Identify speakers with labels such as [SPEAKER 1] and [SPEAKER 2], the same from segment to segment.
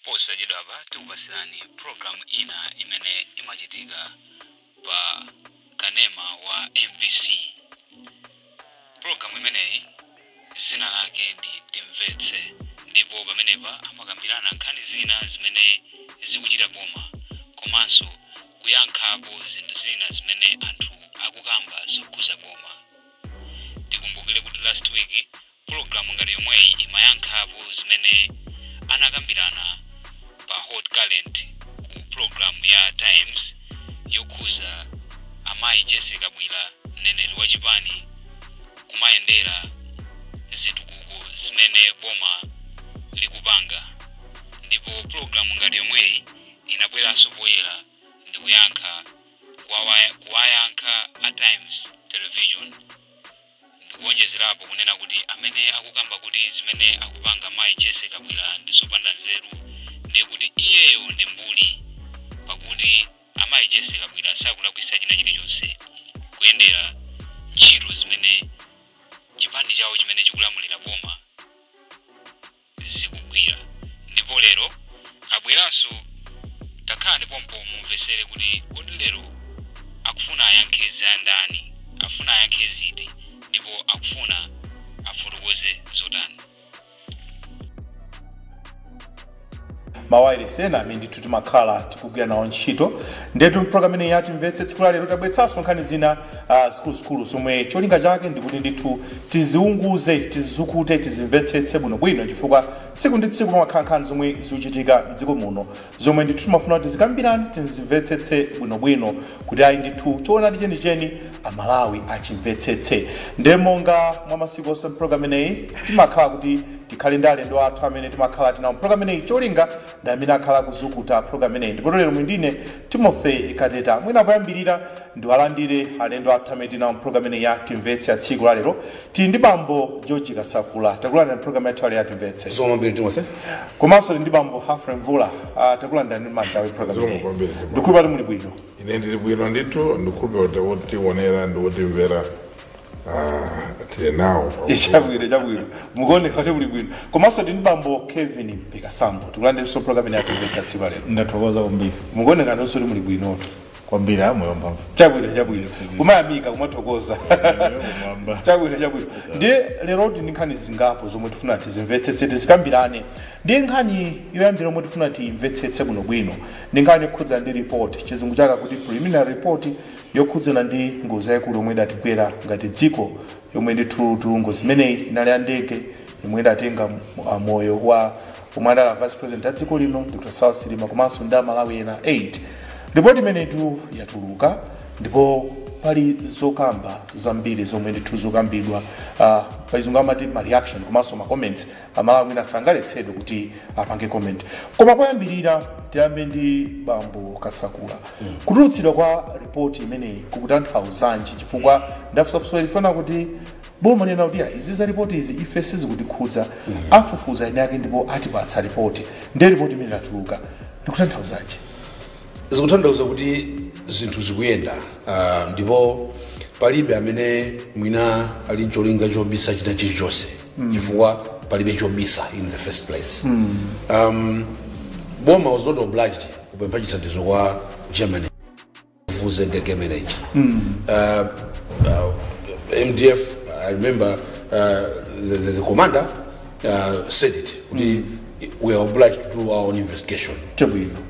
[SPEAKER 1] Posachedwapa tikupatsirani programu ina imene imachitika pa kanema wa MBC. Programu imeneyi zina lake ndi Timvetse, ndipo pamenepa amakambirana nkhani zina zimene zikuchita boma komanso kuyankhapo zinthu zina zimene anthu akukamba zokhuza boma. Tikumbukire kuti last week programu ngati yomweyi imayankhapo zimene anakambirana pa Hot Current ku programu ya Times yokhuza amayi Jessie Kabwila, mneneri wa chipani, kumayendera zitukuko zimene boma likupanga. Ndipo programu ngati yomweyi inabweranso poyera ndikuyankha kuwayankha a Times Television, ndikuonjezerapo kunena kuti amene akukamba kuti zimene akupanga mayi Jessie Kabwila ndi zopanda nzeru ndiye kuti iyeyo ndi mbuli, pakuti amayi Jessie Kabwila sakulakwitsa china chilichonse kuyendera ntchito zimene chipani chawo chimene chikulamulira boma zikugwira. Ndipo lero abweranso, takhalani pompo mumvesere kuti kodi lero akufuna ayankhe za ndani, afuna ayankhe ziti, ndipo akufuna afotokoze zotani.
[SPEAKER 2] Mawayilesi ena amene ndithu timakhala tikugwira nawo ntchito. Ndetu mpulogalamu imeneyi ya Timvetse tsiku la lero tabweretsanso nkhani zina zikuluzikulu zomwe cholinga chake ndikuti ndithu tiziunguze, tizizukute, tizimvetsetse bwinobwino, chifukwa tsiku ndi tsiku pamakhala nkhani zomwe zikuchitika mdziko muno zomwe ndithu timafuna kuti tizikambirane, tizimvetsetse bwinobwino kuti ayi ndithu choonadi chenicheni Amalawi achimvetsetse. Nde monga mwa masiku onse mpulogalamu imeneyi timakhala kuti tikhale ndi alendo athu amene timakhala tinawo mpulogalamu imeneyi, cholinga ndi amene akhala kuzukuta program imeneyi. Ndipo lero muli ndine Timothy Kateta. Mwina poyambirira ndiwalandire alendo athu amene tinawo program imeneyi ya Timvetse ya tsiku la lero. Tili ndi bambo George Kasakula, takulandira program yathu ya Timvetse.
[SPEAKER 3] Zikomo kwambiri, Timothy.
[SPEAKER 2] Komanso tili ndi bambo Humphrey Mvula, takulandira ndi manja awo program
[SPEAKER 4] Zikomo
[SPEAKER 2] imeneyi.
[SPEAKER 4] kwambiri, Timothy.
[SPEAKER 2] Ndikhulupirira kuti muli bwino.
[SPEAKER 4] Ine ndili bwino ndithu, ndikhulupirira kuti wotionera ndi wotimvera tili nawo.
[SPEAKER 2] Chabwino, chabwino, mukuoneka kuti muli bwino. Komanso tili ndi bambo Kevin Mpekasambo, tikulandiranso program imeneyi ya Timvetse ya tsiku la lero.
[SPEAKER 5] Ndathokoza kwambiri.
[SPEAKER 2] Mukuoneka ndonso kuti muli bwinotu.
[SPEAKER 5] Kwambiri, amoyo mphamvu.
[SPEAKER 2] Chabwino, chabwino, kumayamika, kumathokoza.
[SPEAKER 5] Kumwamba.
[SPEAKER 2] Chabwino, chabwino. Ndiye lero ndi nkhani zingapo zomwe tifuna tizimvetsetse, tizikambirane. Ndiye nkhani yoyambira omwe tifuna tiyimvetsetse bwinobwino ndi nkhani yokhudzana ndi report, chizungu chake kuti preliminary report, yokhudzana ndi ngozi yayikulu yomwe idatigwera ngati dziko, yomwe ndithu ngozi imeneyi inali ya ndege yomwe idatenga moyo wa omwe adali vice president a dziko lino, Dr. Saulos Chilima, komanso ndi Amalawi ena 8. Ripoti imeneyitu yatuluka ndipo pali zokamba zambiri zomwe ndithu zokambidwa, pachizungu amati ma reaction komanso ma comments. Amalawi mwina sangaletsedwe kuti apange comment. Koma poyambirira tiyambe ndi bambo Kasakula. Kutulutsidwa kwa ripoti imeneyi kukutanthauzanji? Chifukwa ndafusafusa lifana kuti boma lina kuti izi za ripoti izi ife sizikutikhudza, afufuza ene ake ndipo atipatsa ripoti. Ndiye ripoti imene yatuluka ndikutanthauzanji?
[SPEAKER 3] Zikutanthauza kuti zinthu zikuyenda, ndipo palibe amene mwina ali ncholinga chobisa china chilichonse, chifukwa palibe chobisa in the first place. Boma was not obliged kupempha chithandizo kwa Germany kufufuza ndege manager. MDF, I remember the commander said it kuti we are obliged to do our own investigation.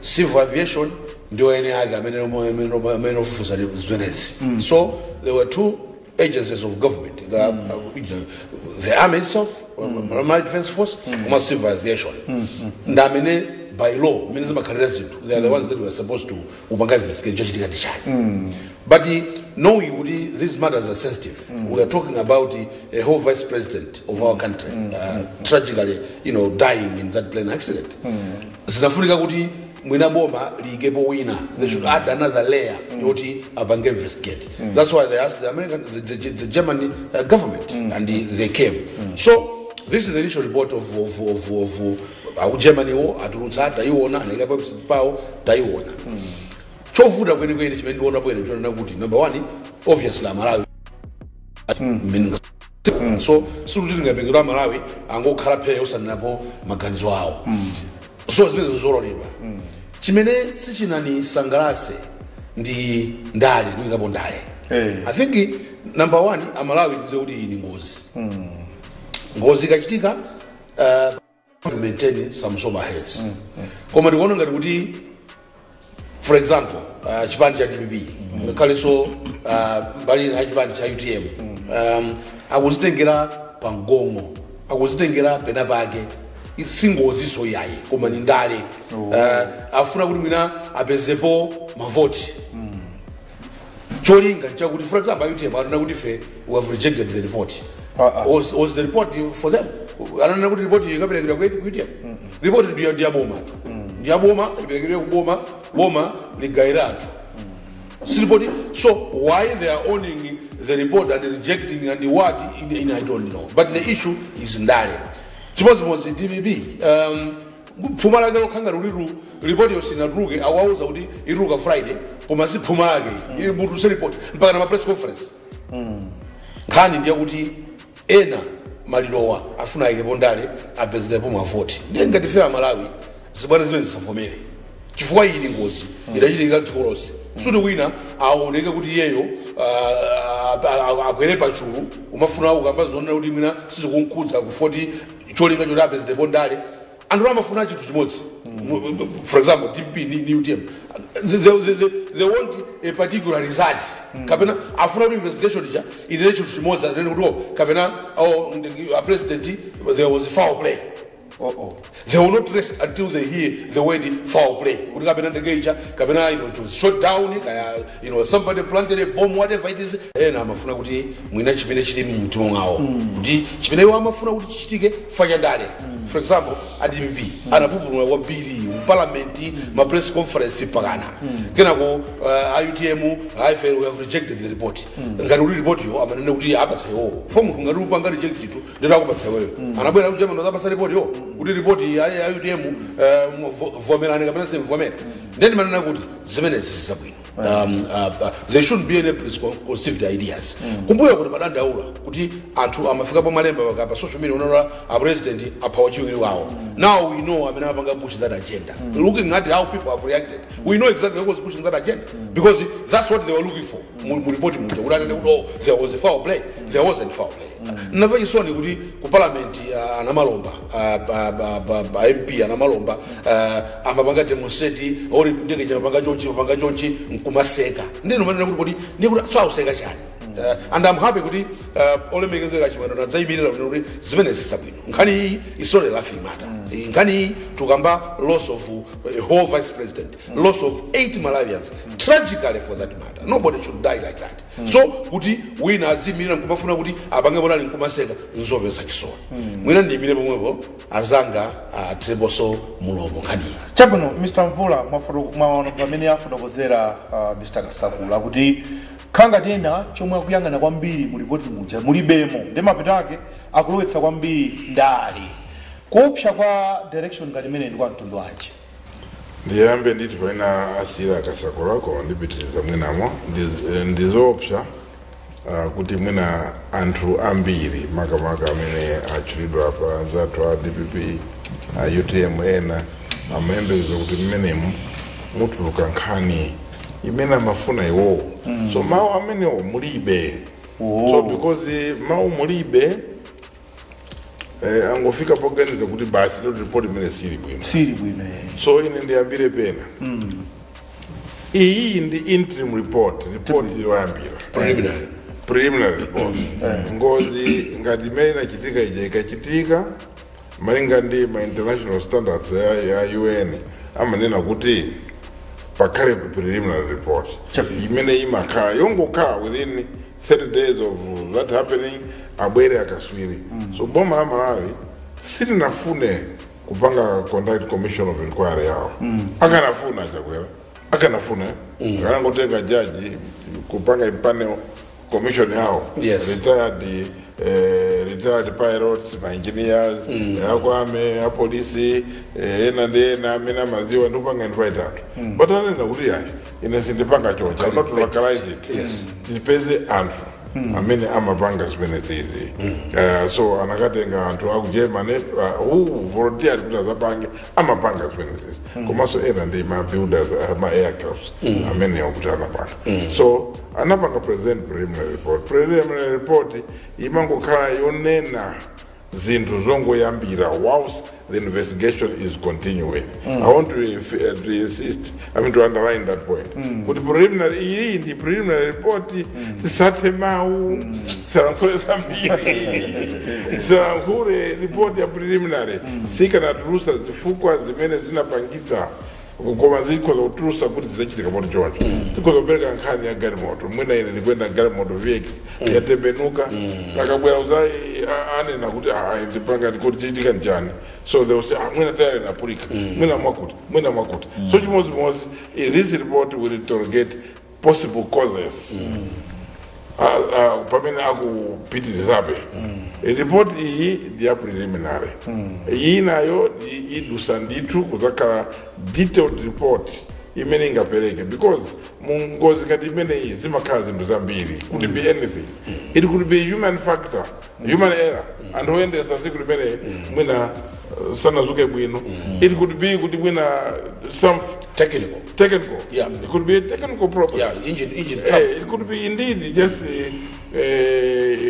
[SPEAKER 3] Civil aviation ndio ene ake amene ofufuza zimenezi. So there were two agencies of government, the army itself, Malawi Defense Force, komanso civil aviation, ndi amene by law mmene zimakhalira zinthu, they are the ones that were supposed to upanga investigate chachitika ndi chani. But knowing kuti these matters are sensitive, we are talking about a whole vice president of our country tragically dying in that plane accident, zinafunika kuti mwina boma liyikepo wina. They should add another layer yoti apange investigate. That's why they asked the American, the German government, and they came. So this is the initial report of Germany wo atulutsa, tayiona, anayika pawo, tayiona. Chovuta kwenikweni chimene ndikuona bwino chonena kuti number one, obviously Amalawi mmene so sikuti tingapengedwa Amalawi angokhala pheya osanenapo maganizo awo. So zimene zololedwa. Chimene sichinanisangalatse ndi ndale, kuyikapo ndale. I think number one, Amalawi tidziwe kuti iyi ni ngozi. Ngozi ikachitika, to maintain some sober heads. Koma ndikuona ngati kuti, for example, chipani cha DPP, ngakhalenso mbali ya chipani cha UTM, akuzitengera pamgongo, akuzitengera pena pake. Singoziso yayi, koma ni ndale. Afuna kuti mwina apezepo mavoti. Cholinga nchakuti, for example, UTM anena kuti ife we have rejected the report. Was the report for them? Ananena kuti report ikaperekedwa ku UTM? Report ndiyo ndiyaboma tu, ndiyaboma, iperekedwe kuboma, boma ligayira anthu, si report. So why they are owning the report and rejecting and what in, I don't know, but the issue is ndale. Chimodzimodzi DPP, phuma lake lokhanga luliru report yo sinatuluke. Awauza kuti ituluka Friday, koma si phuma lake mutuluse report mpaka na ma press conference. Nkhani ndiye kuti ena malilowa afuna ayikepo ndale, apezerepo mavoti. Ndiye ngati ife Amalawi, zibwana zimene zisavomere, chifukwa iyi ni ngozi idachitikira dziko lonse. Suti wina aoneke kuti iyeyo akwere pachulu, umafuna ukamba zonena kuti mwina sizikunkhudza kufoti, cholinga choti apezerepo ndale. Anthu amafuna chinthu chimodzi. For example, DPP ni UTM, they want a particular result, kapena afuna kuti investigation ija inene chinthu chimodzi, anene kuti, oh, kapena, oh, a president, there was foul play.
[SPEAKER 2] Oh.
[SPEAKER 3] They will not rest until they hear the word foul play, kuti kapena ndege ija kapena it was shot down, kaya somebody planted a bomb, whatever it is. Ena amafuna kuti mwina chimene chili mumtima mwawo, kuti chimene iwo amafuna kuti chichitike fanyandale. For example, a DPP anapupuluma kwambiri mu parliament, ma press conference pakana. Kenako a UTM, ife we have rejected the report. Ngati kuti report yo amanene kuti apatsa iwowo fo, munthu ngati upanga reject chinthu, ndito akupatsa iweyo. Anabwera ku Germany apatsa report yo kuti report ya UTM, vomerani kapena simvomera. Then manena kuti zimenezi zisabwino. There shouldn't be any preconceived ideas. Kumbuyo kuti madandaula kuti anthu amafika pomalemba pa social media, unaona a president apha wachiwiri wawo. Now we know amene amapanga push that agenda. Looking at how people have reacted, we know exactly who was pushing that agenda, because that's what they were looking for mu report muja, kuti anene kuti, oh, there was a foul play. There wasn't foul play. Namva chisoni kuti ku parliament, anamalomba, MP anamalomba, amapanga demonstrate ori ndege chamapanga chonchi, mapanga chonchi, nkumaseka. Ndino manena kuti ndikuti so auseka chani? And I'm happy kuti olemekezeka Chimwendo nadzayimirira kuti zimene zisabwino. Nkhani iyi is not a laughing matter. Nkhani iyi tukamba loss of a whole vice president, loss of eight Malawians, tragically for that matter. Nobody should die like that. So kuti wina azimirira nkumafuna kuti apange ponali nkumaseka, nzomvetsa chisoni. Mwina ndiyimire pomwepo, azanga atreponso mulomo nkhaniyi.
[SPEAKER 2] Chabwino, Mr Mvula, mwaona pamene afotokozera Mr Kasakula kuti khanga tena chomwe akuyang'ana kwambiri mu ripoti muja mulibemo, ndi mapeto ake akulowetsa kwambiri ndale. Kuopsa kwa direction ngati imene ndi kwa mtundu wanji?
[SPEAKER 4] Ndiyambe nditi paina asira Akasakula, koma ndipitiriza mwinamo. Ndizoopsa kuti mwina anthu ambiri, makamaka amene atchulidwa apa, anzathu a DPP, a UTM, ena amayembekeza kuti mmenemu mutuluka nkhani imene amafuna iwowo. So mawu amenewo mulibe. So because mawu mulibe, angofika poganiza kuti basi, lero ripoti imene sili bwino.
[SPEAKER 2] Sili bwino.
[SPEAKER 4] So ine ndiyambire pena. Iyi ndi interim report, report yoyambira,
[SPEAKER 3] preliminary.
[SPEAKER 4] Preliminary report. Ngozi ngati imene inachitika ija ikachitika, malinga ndi ma international standards ya UN, amanena kuti pakhale preliminary report imene imakhala yongokhala within 30 days of that happening, abwere akaswiri. So boma la Malawi silinafune kupanga conduct commission of inquiry yawo. Akanafuna Chakwera, akanafuna, akanangotenga jaji kupanga impanel commission yawo, retired pilots, ma engineers, akwame apolisi, ena ndi ena amene amaziwa, ndikupanga invite anthu. But anena kuti yayi, ine sindipanga choncho, I'm not to localize it. Tipeze anthu. Amene amapanga zimene zizi. So anakatenga anthu aku Germany who volunteered kuti azapange, amapanga zimene zizi. Komanso ena ndi ma builders, ma aircrafts amene akuti anapanga. So anapanga present preliminary report. Preliminary report imangokhala yonena zinthu zongoyambira whilst the investigation is continuing. I want to insist, I mean to underline that point. Kuti preliminary, iyi ndi preliminary report, tisathe mawu, tisalankhule zambiri. Tisalankhule report ya preliminary. Sikanatulusa zifukwa zimene zinapangitsa, koma zikhoza kutulusa kuti zizachitika moto choncho. Tikhoza kupereka nkhani ya galimoto, mwina ine ndikuenda galimoto VX yatembenuka, akabwera uzai anena kuti, "Ah, ndipanga ndikuti chiitika njani?" So they will say, "Ah, mwina tayari inaphulika, mwina mwakuti, mwina mwakuti." So chimodzimodzi, this report will interrogate possible causes pamene akupitirizabe. Report iyi ndi ya preliminary. Iyi nayo idusa ndithu kuzakhala detailed report imene ingapereke, because mungozi ngati imeneyi zimakhala zinthu zambiri. Could be anything. It could be human factor, human error, anthu oyendesa tsiku limene mwina sanazuke bwino. It could be kuti mwina some
[SPEAKER 3] Technical.
[SPEAKER 4] Technical.
[SPEAKER 3] Yeah.
[SPEAKER 4] It could be a technical problem.
[SPEAKER 3] Yeah, engine trouble.
[SPEAKER 4] It could be indeed just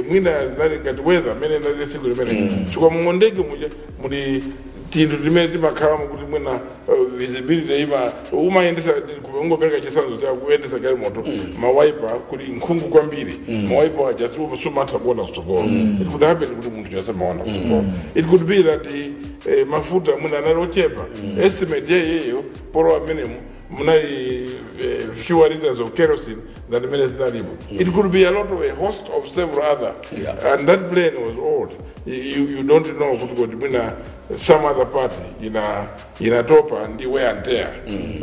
[SPEAKER 4] mwina zinali ngati weather mene nali tsiku limene, chifukwa mundege muja muli tinthu timene timakhalamo kuti mwina visibility ima umayendesa. Ungopereka chitsanzo cha kuyendesa galimoto, ma wiper kuti nkhungu kwambiri, ma wiper aja sumatha kuona kutsogolo. It could happen kuti munthu chasamaona kutsogolo. It could be that mafuta mwina anali ochepa, estimate yeyeyo polowa amenemo munali fewer liters of kerosene than mene zinalipo. It could be a lot of a host of several other. And that plane was old. You don't know kuti mwina some other party ina inatopa ndi wear and tear.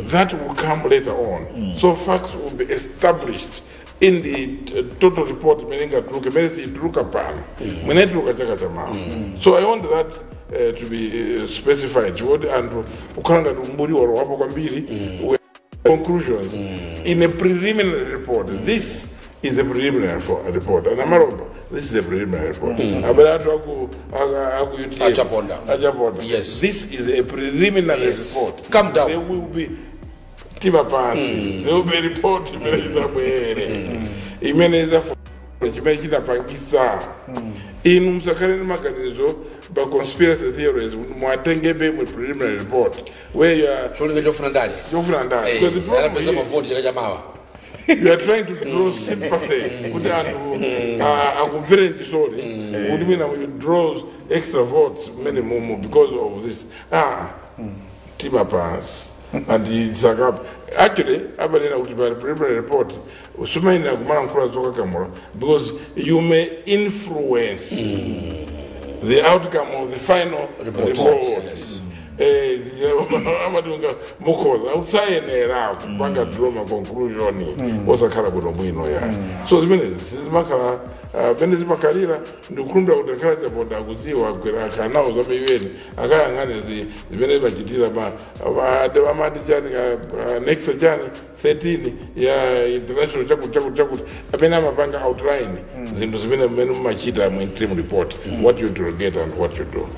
[SPEAKER 4] That will come later on. So facts will be established in the total report imene ingatuluke, imene siituluka pano, mwene ituluka chaka chamawa. So I want that to be specified, chikuti anthu kukhala ngati umbuli walowapo kwambiri. Conclusions in a preliminary report. This is a preliminary report. And Amaromba, this is a preliminary report. Abale athu aku UTM.
[SPEAKER 3] Achaponda.
[SPEAKER 4] Achaponda.
[SPEAKER 3] Yes.
[SPEAKER 4] This is a preliminary report.
[SPEAKER 3] Calm down.
[SPEAKER 4] There will be tima pansi. There will be a report imene izabwere. Imene izafu chimene chinapangisa. Inu musakhale ndi maganizo ba conspiracy theories mwatengebe mu preliminary report where you are
[SPEAKER 3] Cholinga chofuna ndale.
[SPEAKER 4] Chofuna ndale. Because the problem
[SPEAKER 3] Anapeza
[SPEAKER 4] is,
[SPEAKER 3] mavoti chaka chamawa.
[SPEAKER 4] you are trying to draw sympathy kuti anthu akumvere chisoni, kuti mwina you draw extra votes mene mumu because of this. Ah, tima pansi and isakapa. Actually amanena kuti pa preliminary report usumayenera kumalankhula zokakamula because you may influence the outcome of the final
[SPEAKER 3] report.
[SPEAKER 4] Report.
[SPEAKER 3] Yes.
[SPEAKER 4] Amatunga mukhoza utsayenera kupanga draw ma conclusion osakhala bwinobwino ya. So zimenezi sizimakhala pene zimakhalira. Ndikukhulupirira kuti akhala Chaponda akudziwa, agwera akhanawo za UN, akayang'ane zimene zimachitira amati chani next chani 13 ya international chakuti chakuti chakuti, amene amapanga outline zinthu zimene mmene mumachita mu interim report, what you interrogate and what you do.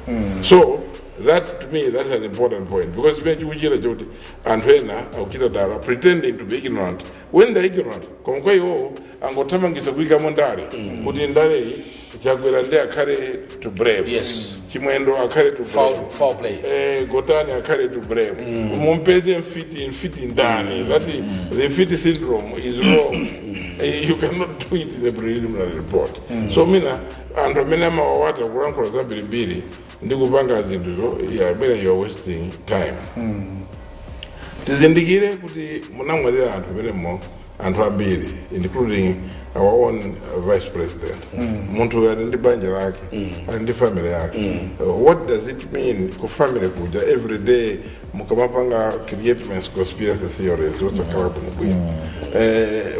[SPEAKER 4] So that to me, that's an important point, because chimene chikuchita chokuti anthu ena akuchita dala pretending to be ignorant when they're ignorant, koma kwa iwowo angothamangisa kuyikamo ndale kuti ndaleyi Chakwera ndi akhale to blame, Chimwendo akhale to blame.
[SPEAKER 3] Foul play.
[SPEAKER 4] Gotani akhale to blame, mumpeze mfiti, mfiti ndani. That the mfiti syndrome is wrong. You cannot do it in a preliminary report. So mina anthu amene amawawata kulankhula zambirimbiri ndi kupanga zinthuzo, yeah, mina you are wasting time. Tizindikire kuti munamwalira anthu amenemo, anthu ambiri, including our own vice president. Munthu uyu ali ndi banja lake, ali ndi family yake. What does it mean ku family kuja every day? Mukamapanga create conspiracy theories osakhala bwinobwino.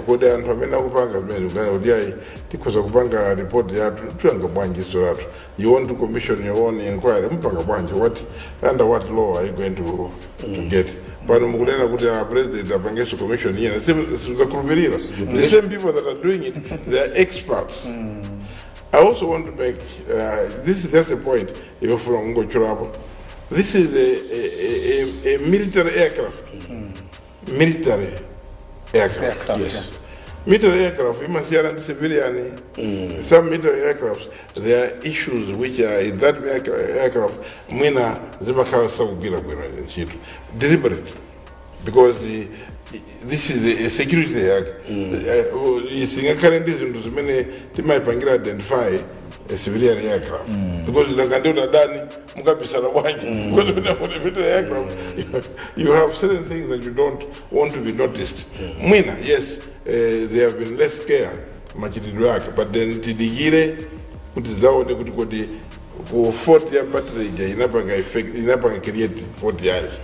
[SPEAKER 4] Kodi anthu amene akupanga zimene kuganiza kuti ayi, tikhoza kupanga report yathu, tuyanga bwanji iso lathu? You want to commission your own inquiry, mupanga bwanji? What, under what law are you going to get? Pano mukunena kuti a president apangenso commission ina, simudzakhulupirira. The same people that are doing it, they are experts. I also want to make, this is just a point, if from Ngochurapo. This is a military aircraft. Military aircraft.
[SPEAKER 2] Aircraft,
[SPEAKER 3] Yes.
[SPEAKER 4] Military aircraft, imasiyana ndi civilian. Some military aircrafts, there are issues which are in that aircraft, mwina zimakhala sakugwira bwino ntchito. Deliberate. Because this is a security yake. Isingakhale ndi zinthu zimene timayipangira identify a civilian aircraft. Because nanga utadani, mukabisala bwanji? Because when you're on a military aircraft, you have certain things that you don't want to be noticed. Mwina, yes, there have been less care machitidwe ake, but then tidikire kuti zaone kuti kodi ku fault ya battery ija inapanga effect, inapanga create fault yanji.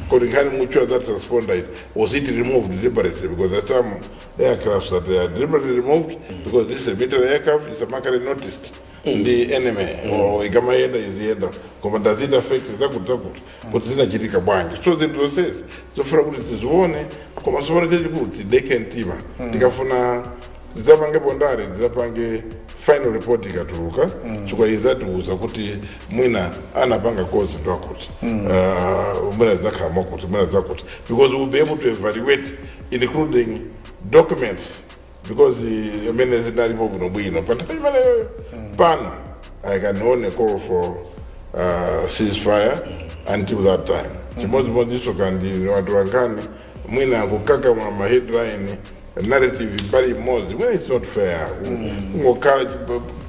[SPEAKER 4] Kodi nkhani muchua that transponder, it was it removed deliberately? Because there are some aircrafts that are deliberately removed because this is a military aircraft, it's a makale noticed ndi enemy or ikamayenda iziyenda, koma does it affect zakuti zakuti, kuti zinachitika bwanji? So zinthu zonsezi zofuna kuti tizione, koma sopano chachikulu tideke mtima. Tikafuna tidzapange pondare, tidzapange final report ikatuluka, chifukwa izatiuza kuti mwina anapanga cause ndwakuti, mwina zinakhala mwakuti, mwina zakuti, because we'll be able to evaluate, including documents, because amene zinalipo bwinobwino pa nthawi imeneyo. Pano I can only call for ceasefire until that time. Chimodzimodzinso kandi watu wankani mwina kukakamula ma headline narrative mbali imodzi, mwina it's not fair kungokhala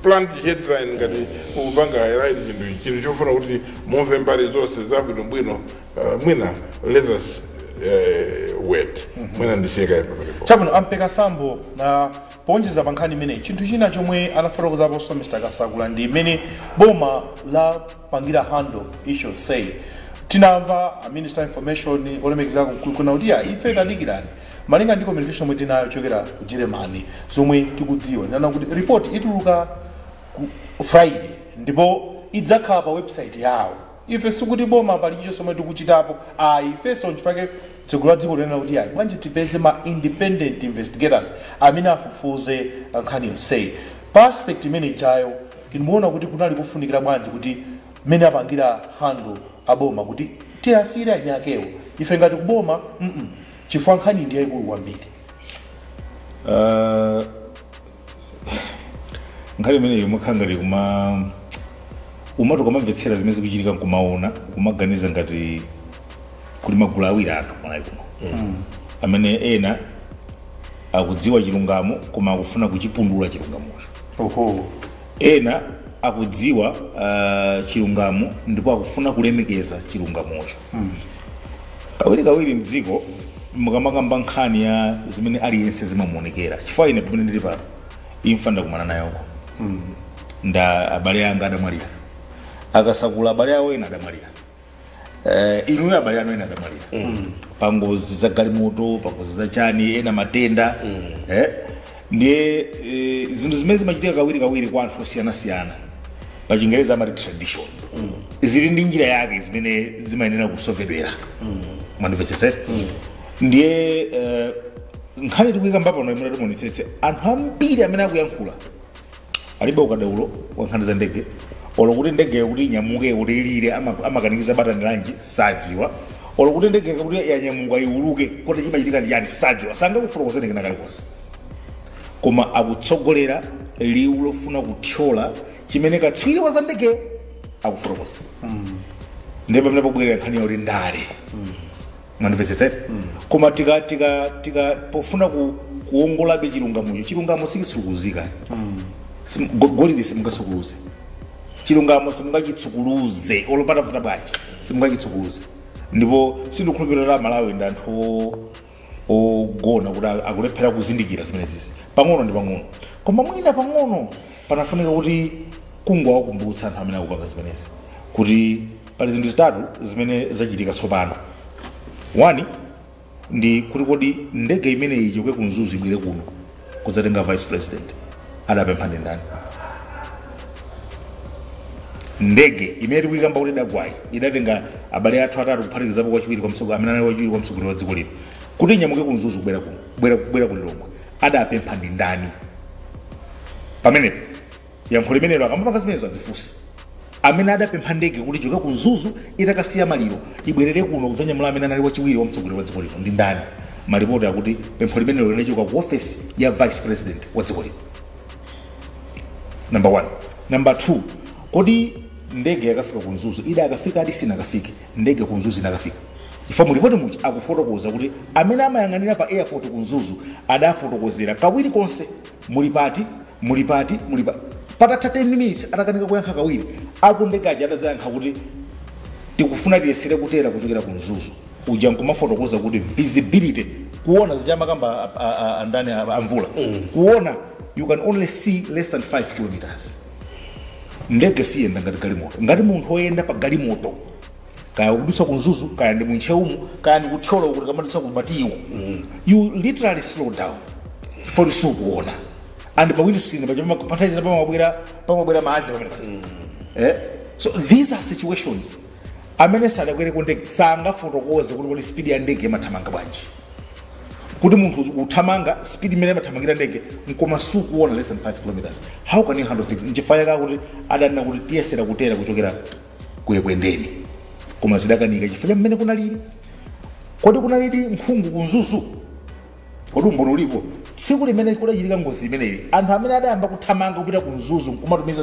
[SPEAKER 4] plant headline ngati ukupanga highlight chinthu chofuna kuti mumve mbali zonse zabwinobwino. Mwina let us wait. Mwina ndisiyekaye pamenepo.
[SPEAKER 2] Chabwino, ampeka sambo na powonjeza pa nkhani imeneyi, chinthu china chomwe anafotokozaponso Mr Kasakula ndi imene boma lapangira handle issue. Say tinamva a minister information olemekezako kuna kuti ya ife tadikirani, malinga ndi communication omwe tinayo chokera ku Germany, zomwe tikudziwa ndinana kuti report ituluka ku Friday ndipo idzakhala pa website yawo. Ife sikuti boma pali chicho somwe tikuchitapo, ayi. Ifenso nchifake tsogolo la dziko linena kuti ayi, bwanji tipeze ma independent investigators amene afufuze nkhani yonseyi. Pa aspect imene ichayo, timuona kuti kunali kufunikira bwanji kuti mmene apangira handle aboma, kuti tiyasire eni akewo, ife ngati kuboma chifukwa nkhani ndi yayikulu kwambiri?
[SPEAKER 5] Nkhani imeneyi imakhala ngati kuma umati ukamamvetsera zimene zikuchitika nkumaona, kumaganiza ngati kuli magulu awiri anthu kumalawi kuno amene ena akudziwa chilungamo koma akufuna kuchipundula chilungamocho, ena akudziwa chilungamo ndipo akufuna kulemekeza chilungamocho. Kawiri kawiri mdziko mukamakamba nkhani ya zimene aliyense zimamuonekera, chifukwa ine pamene ndili pano imfa ndakumana nayoko, nda abale anga adamwalira, akasakula abale awo ena adamwalira, inuyo abale anu ena adamwalira pangozi za galimoto, pangozi za chani, ena matenda. Ndiye zinthu zimene zimachitika kawiri kawiri kwa anthu osiyanasiyana, pa Chingereza amati tradition, zili ndi njira yake zimene zimayenera kusovedwera. Mwandimvetsetsera? Ndiye nkhani tikuyikamba pano imene timuonetsetse, anthu ambiri amene akuyankhula alibe ukadaulo wa nkhani za ndege, olo kuti ndege kuti inyamuke kuti ilire amakanikiza batani lanji sadziwa, olo kuti ndege kuti yanyamuka iuluke kuti chimachitika ndi chani sadziwa, sangakufotokozeni kena kalikonse, koma akutsogolera liwu lofuna kuthyola chimene katswiri wa za ndege akufotokoza. Ndiye pamene pobwerera nkhani yakuti ndale. Mwandimvetsetsera? Koma tika pofuna kuwongolabe chilungamocho, chilungamo sikitsukuluzika. Golide simungasukuluze, chilungamo simungachitsukuluze, olopata bwanji simungachitsukuluze. Ndipo sindikukhulupirira Malawi ndi anthu ogona kuti akulephera kuzindikira zimenezisi pang'ono ndi pang'ono. Koma mwina pang'ono panafunika kuti kungowakumbutsa anthu amene akupanga zimenezi kuti pali zinthu zitatu zimene zachitika tsopano. One ndi kuti kodi ndege imene ichoke ku Mzuzu ibwere kuno kudzatenga vice president adapempha ndi ndani? Ndege imene tikuyikamba kuti idagwayi idatenga abale athu atatu kuphatikizapo kwachiwiri kwa mtsogoleri amene anali wachiwiri kwa mtsogoleri wa dziko lino kuti inyamuke ku Mzuzu kubwera kuno kubwera ku Lilongwe adapempha ndi ndani? Pamenepo yankho limenelo akamapanga zimenezo adzifunse amene adapempha ndege kuti ichoke ku Mzuzu itakasiya maliro ibwerere kuno kudzanyamula amene anali wachiwiri wa mtsogoleri wa dziko lino ndi ndani? Malipoti akuti pempho limenelo linachoka ku ofesi ya vice president wa dziko lino. Number 1. Number 2, kodi ndege yakafika ku Mzuzu ida akafika adi sinakafike? Ndege ku Mzuzu inakafika chifukwa mulipoti muchi akufotokoza kuti amene amayang'anira pa airport ku Mzuzu adafotokozera kawiri konse muli pati muli pati muli pati. Patatha 10 minutes atakanika kuyankha kawiri akundege aja adadzayankha kuti tikufuna tiyesere kutera kuchokera ku Mzuzu. Uja nkumafotokoza kuti visibility kuona zichamakamba andani amvula kuona you can only see less than 5 kilometers. Ndege siyenda ngati galimoto, ngati munthu woyenda pa galimoto kaya kudutsa ku Mzuzu kaya ndi muncheumu kaya ndi kuthyolo kuti kamadutsa ku Matiwo, you literally slow down for sukuona and pa windscreen pachapathazira pamabwera madzi pamene paja. So these are situations amene sadakwere ku ndege sangafotokoze kuti kodi speed ya ndege imathamanga bwanji, kuti munthu uthamanga speed imene imathamangira ndege nkoma sukuona less than 5 kilometers. How can you handle things? Nchifukwa chake kuti adanena kuti tiyesera kutera kuchokera kuyekwendeni koma zidakanika chifukwa mmene kunalili. Kodi kunalili nkhungu ku Mzuzu? Kodi umboni ulipo? Tsiku limene kudachitika ngozi imeneyi anthu amene adayamba kuthamanga kupita ku Mzuzu nkumatumiza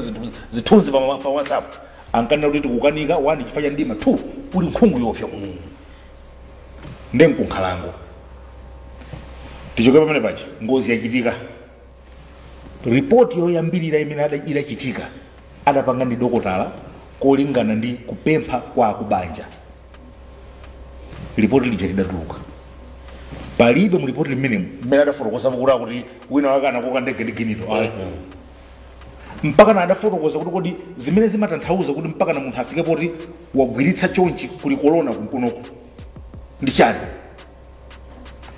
[SPEAKER 5] zithunzi pa WhatsApp ankanena kuti tikukanika 1 chifukwa cha mdima, 2 kuli nkhungu yoopsa kuno ndi nkunkhalango. Tichoke pamene paja ngozi yachitika. Ripoti yoyambirira imene idachitika adapanga ndi dokotala kolingana ndi kupempha kwa akubanja. Ripoti lija lidatuluka. Palibe mu ripoti limene mmene adafotokoza kuti wina wake anakoka ndege ndi ginito. Mpaka na adafotokoza kuti kodi zimene zimatanthauza kuti mpaka na munthu afike poti wagwiritsa chonchi kuli korona kumkonoko ndi chani.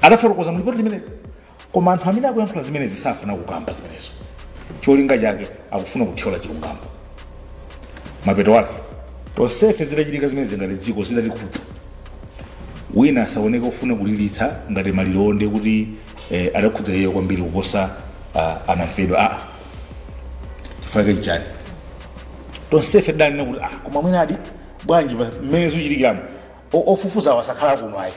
[SPEAKER 5] Adafotokoza mu ripoti limene, koma anthu amene akuyankhula zimenezi safuna kukamba zimenezo. Cholinga chake akufuna kuthyola chilungamo. Mapeto wake tonsefe zidachitika zimenezi ngati dziko zidatikhudza. Wina asaoneke kufuna kulilitsa ngati maliro kuti adakhudza iye kwambiri kuposa anamfedwa. Chifukwa chake nchani tonsefe tidanena kuti koma mwina adi bwanji mmene zikuchitikiramo ofufuza wasakhala kuno ayi.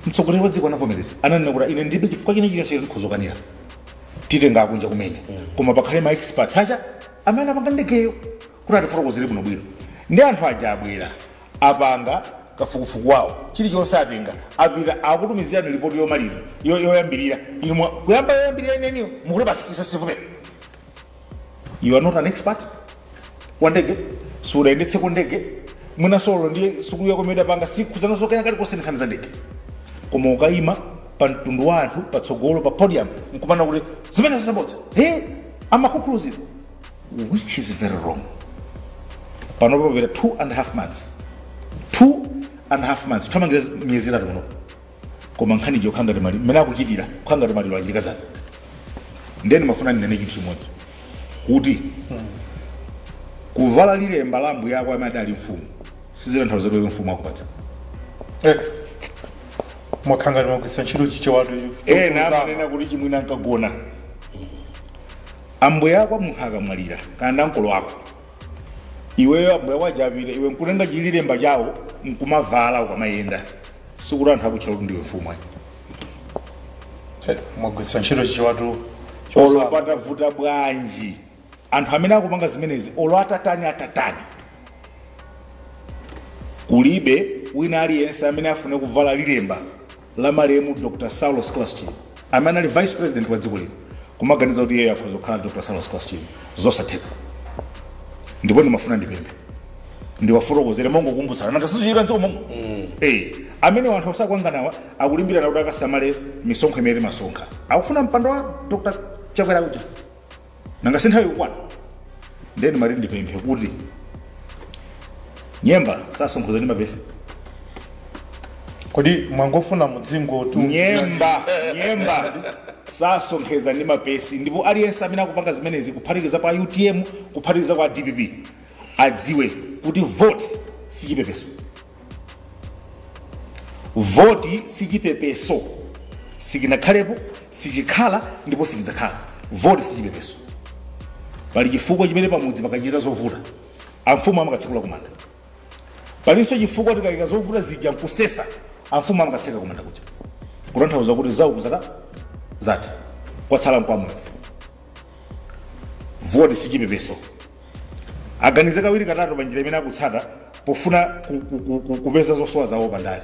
[SPEAKER 5] Mtsogoleri wa dziko anavomereza ananena kuti ine ndibe chifukwa chine chilichonse ndikhozokanira titenga akunja kumene koma pakhale ma experts acha amene apanga ndegeyo kuti atifotokozere bwinobwino. Ndi anthu aja abwera apanga kafukufuku wawo chilichonse atenga apita akutumizirani ripoti yomaliza yoyambirira inu kuyamba yoyambirira ineniyo mukuti basi sivumera. You are not an expert wa ndege, sudayendetseko ndege mwina solo ndiye sukulu yako imene idapanga sikuzanso kena kalikonse nkhani za ndege, koma ukayima pa mtundu wa anthu patsogolo pa podium nkumana kuti zimene zisabodza he amakukhuluzira, which is very wrong. Panopo papita 2.5 months 2.5 months thamangira miyezi itatu panopo, koma nkhani ija kukhanga timali mmene akuchitira kukhanga timaliro achitika dzana. Ndeni mafuna ndinene chinthu chimodzi kuti kuvala lilemba la ambuye ako amene adali mfumu sizitanthauza kuti mfumu akupatsa.
[SPEAKER 2] Mwakhanga timagwiritsa ntchito chichewatu
[SPEAKER 5] ena amanena kuti chimwina ankagona. Ambuye ako munthu akamwalira kana ndankolo ako iweyo ambuye wajapita iwe nkutenga chililemba chawo nkumavala ukamayenda sikuti anthu akutchula kuti ndiwe mfumu ayi.
[SPEAKER 2] Mwagwiritsa ntchito chichewatu
[SPEAKER 5] olo patavuta bwanji anthu amene akupanga zimenezi olo atatani atatani kulibe wina aliyense amene afune kuvala lilemba la malemu Dr. Saulos Klaus Chilima amene ali vice president wa dziko lino kumaganiza kuti iye akhoza kukhala Dr. Saulos Klaus Chilima. Zosatheka. Ndipo ndimafuna ndipemphe ndiwafotokozere mongokumbutsana nanga sizochitika mdziko momwe. Amene anthu osakwanganawa akulimbirana kuti akasamale misonkho imene timasonkha akufuna mpando wa Dr. Chakwera uja nanga sinthawi ikukwana. Ndeni mati ndipemphe kuti nyemba sasonkhoza ndi mapesi
[SPEAKER 2] Kodi mwangofuna mudzingo tu
[SPEAKER 5] nyemba nyemba sasonkheza ndi mapesi. Ndipo aliyense amene akupanga zimenezi, kuphatikiza kwa UTM, kuphatikiza kwa DPP, adziwe kuti vote sichipepeso. Voti sichipepeso, sikinakhalepo, sichikhala ndipo sichidzakhala. Voti sichipepeso. Pali chifukwa chimene pamudzi pakachita zovuta amfumu amakatsekula kumanda. Palinso chifukwa tikayika zovuta zija nkusesa, amfumu amakatseka kumanda kuja, kutanthauza kuti zauku zaka zatha, kwatsala nkwamwefu. Voti sichipepeso. Aganize kawiri katatu pa njira imene akutsata pofuna kupeza zosowa zawo pandale,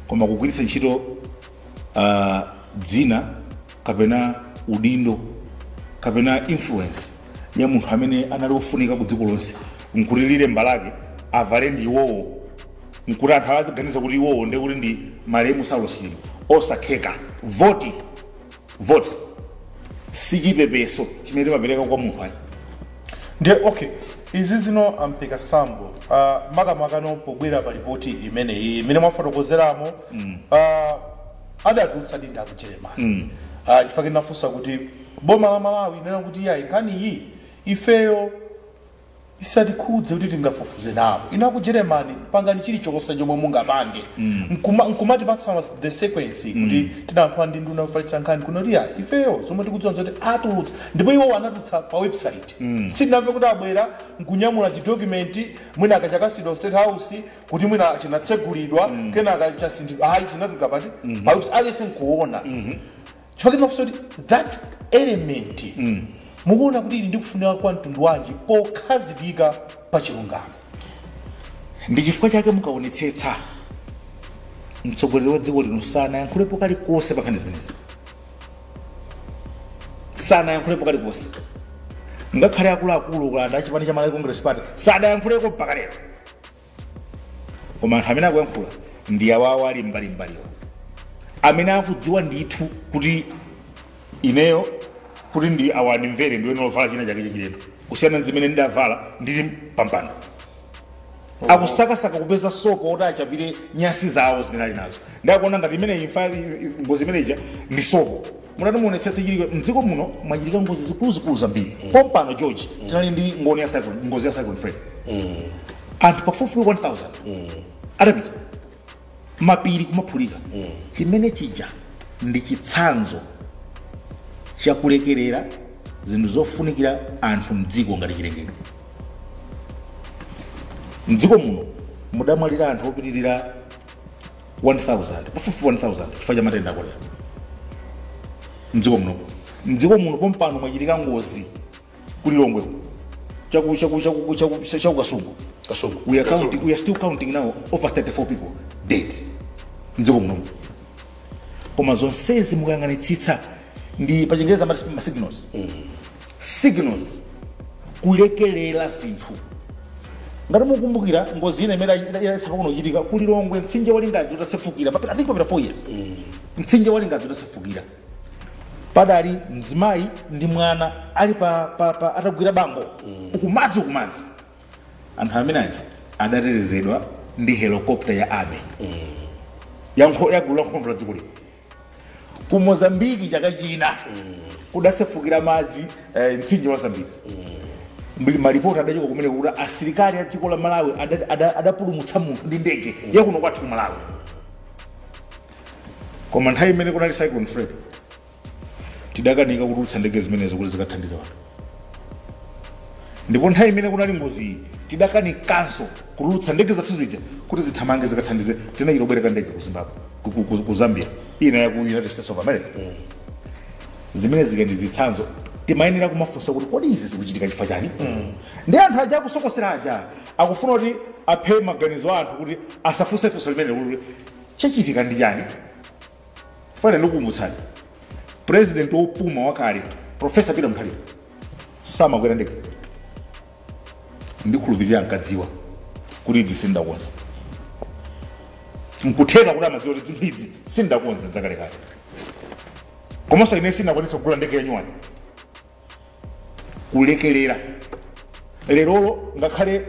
[SPEAKER 5] koma kugwiritsa ntchito dzina kapena udindo kapena influence ya munthu amene anali ofunika ku dziko lonse, nkuti lemba lake avale ndi iwowo, nkuti anthu aziganiza kuti iwowo ndi kuti ndi malemu Saulos Chilima, osatheka. Voti voti sichipepeso chimene timapereka kwa munthu ayi.
[SPEAKER 2] Ndiye okay, izi zino ampika sambo makamaka pobwera pa ripoti imeneyi imene mwafotokozeramo, adatulutsa dinda ku Germany. Chifukwa ndinafunsa kuti boma la Malawi inena kuti yayi, nkhani iyi ifeyo isatikhudze kuti tingafufuze nawo, ina ku Germany pangani chilichonse chomwe mungapange. Nkumatipatsa the sequence kuti tinayankhula ndi nduna yofalitsa nkhani kuno kuti yayi, ifeyo zomwe tikudziwa zoti atulutsa, ndipo iwo anatulutsa pa website. Sitinamve kuti abwera nkunyamula chidocument, mwina akachakasidwa State House kuti mwina chinatsegulidwa, kenaka chasinthidwa. Ayi, chinatuluka pati? Pa website, aliyense nkuona. Chifukwa tinafunsa kuti that element mukuona kuti ili ndikufunika kwa mtundu wanji pokhazikika pa chilungamo?
[SPEAKER 5] Ndi chifukwa chake mukaonetsetsa, mtsogoleri wa dziko lino sanayankhulepo kalikonse pa nkhani zimenezi, sanayankhulepo kalikonse. Ngakhale akuluakulu kulanda achipani cha Malawi Congress Party sadayankhuleko mpaka lero. Koma anthu amene akuyankhula ndi awawo ali mbalimbaliwa, amene akudziwa ndithu kuti ineyo kuti ndi awa ndimvere ndiwene ovala china chake chachilendo kusiyana ndi zimene ndidavala ndili pampando. Akusakasaka kupeza soko oti achapire nyasi zawo zimene ali nazo. Ndakuona ngati imene imfa, ngozi imeneja ndi sopo. Mutati muonetsetse chiliko mdziko muno, mwachitika ngozi zikuluzikulu zambiri. Pompano, George, tinali ndi ngoni ya cyclone, ngozi ya Cyclone Freddy, anthu pafupifupi 1000 adapita, mapiri kumaphulika. Chimene chija ndi chitsanzo chakulekerera zinthu zofunikira anthu mdziko ngati chilengedwe. Mdziko muno mudamwalira anthu opitirira 1000, pafupifupi 1000, chifukwa cha matenda akolera mdziko muno. Mdziko muno pompano mwachitika ngozi kulilongwe, chaku chaku chaku chaku chaku Kasungu.
[SPEAKER 3] Kasungu.
[SPEAKER 5] We are counting, we are still counting now over 34 people dead mdziko muno. Koma zonsezi mukayang'anitsitsa ndi pachingereza amati ma signals, signals, kulekelera zinthu. Ngati mukumbukira ngozi ina imene idatsa kuno kuchitika kulilongwe, mtsinje wa Lingadzi utasefukira, I think papita 4 years, mtsinje wa Lingadzi utasefukira, padali mzimayi ndi mwana ali pa atagwira bango ukumadzi ukumadzi. Anthu amene aja adatetezedwa ndi helicopter ya army ya gulu la nkhondo la dziko lino. Ku Mozambiki chaka china kudasefukira madzi, mtsinje wa Zambezi. Malipoti adachoka kumene kuti asilikali a dziko la Malawi adapulumutsa munthu ndi ndege yakuno kwathu ku Malawi. Koma nthawi imene kunali Cyclone Freddy, tidakanika kutulutsa ndege zimenezo kuti zikathandiza anthu. Ndipo nthawi imene kunali ngozi iyi, tidakanikanso kutulutsa ndege zathu zija kuti zithamange zikathandize. Tinachita kubwereka ndege ku Zimbabwe, ku Zambia, ina ya ku United States of America. Zimene zika ndi zitsanzo timayenera kumafunsa kuti kodi izi zikuchitika chifukwa chani? Ndi anthu aja akusokosera aja akufuna kuti aphe maganizo a anthu kuti asafunse funso limene kuti chachitika ndi chani. Fane ndikukumbutsani, president wopuma wakale, Professor Peter Mutharika, samakwera ndege. Ndikhulupirira ankadziwa kuti idzi sindakonza. Nkutheka kuti amadziwa kuti zinthu idzi sindakonza dzakalekale, komanso ine sindakwanitsa kugula ndege yanyuwani. Kulekelera. Lerolo ngakhale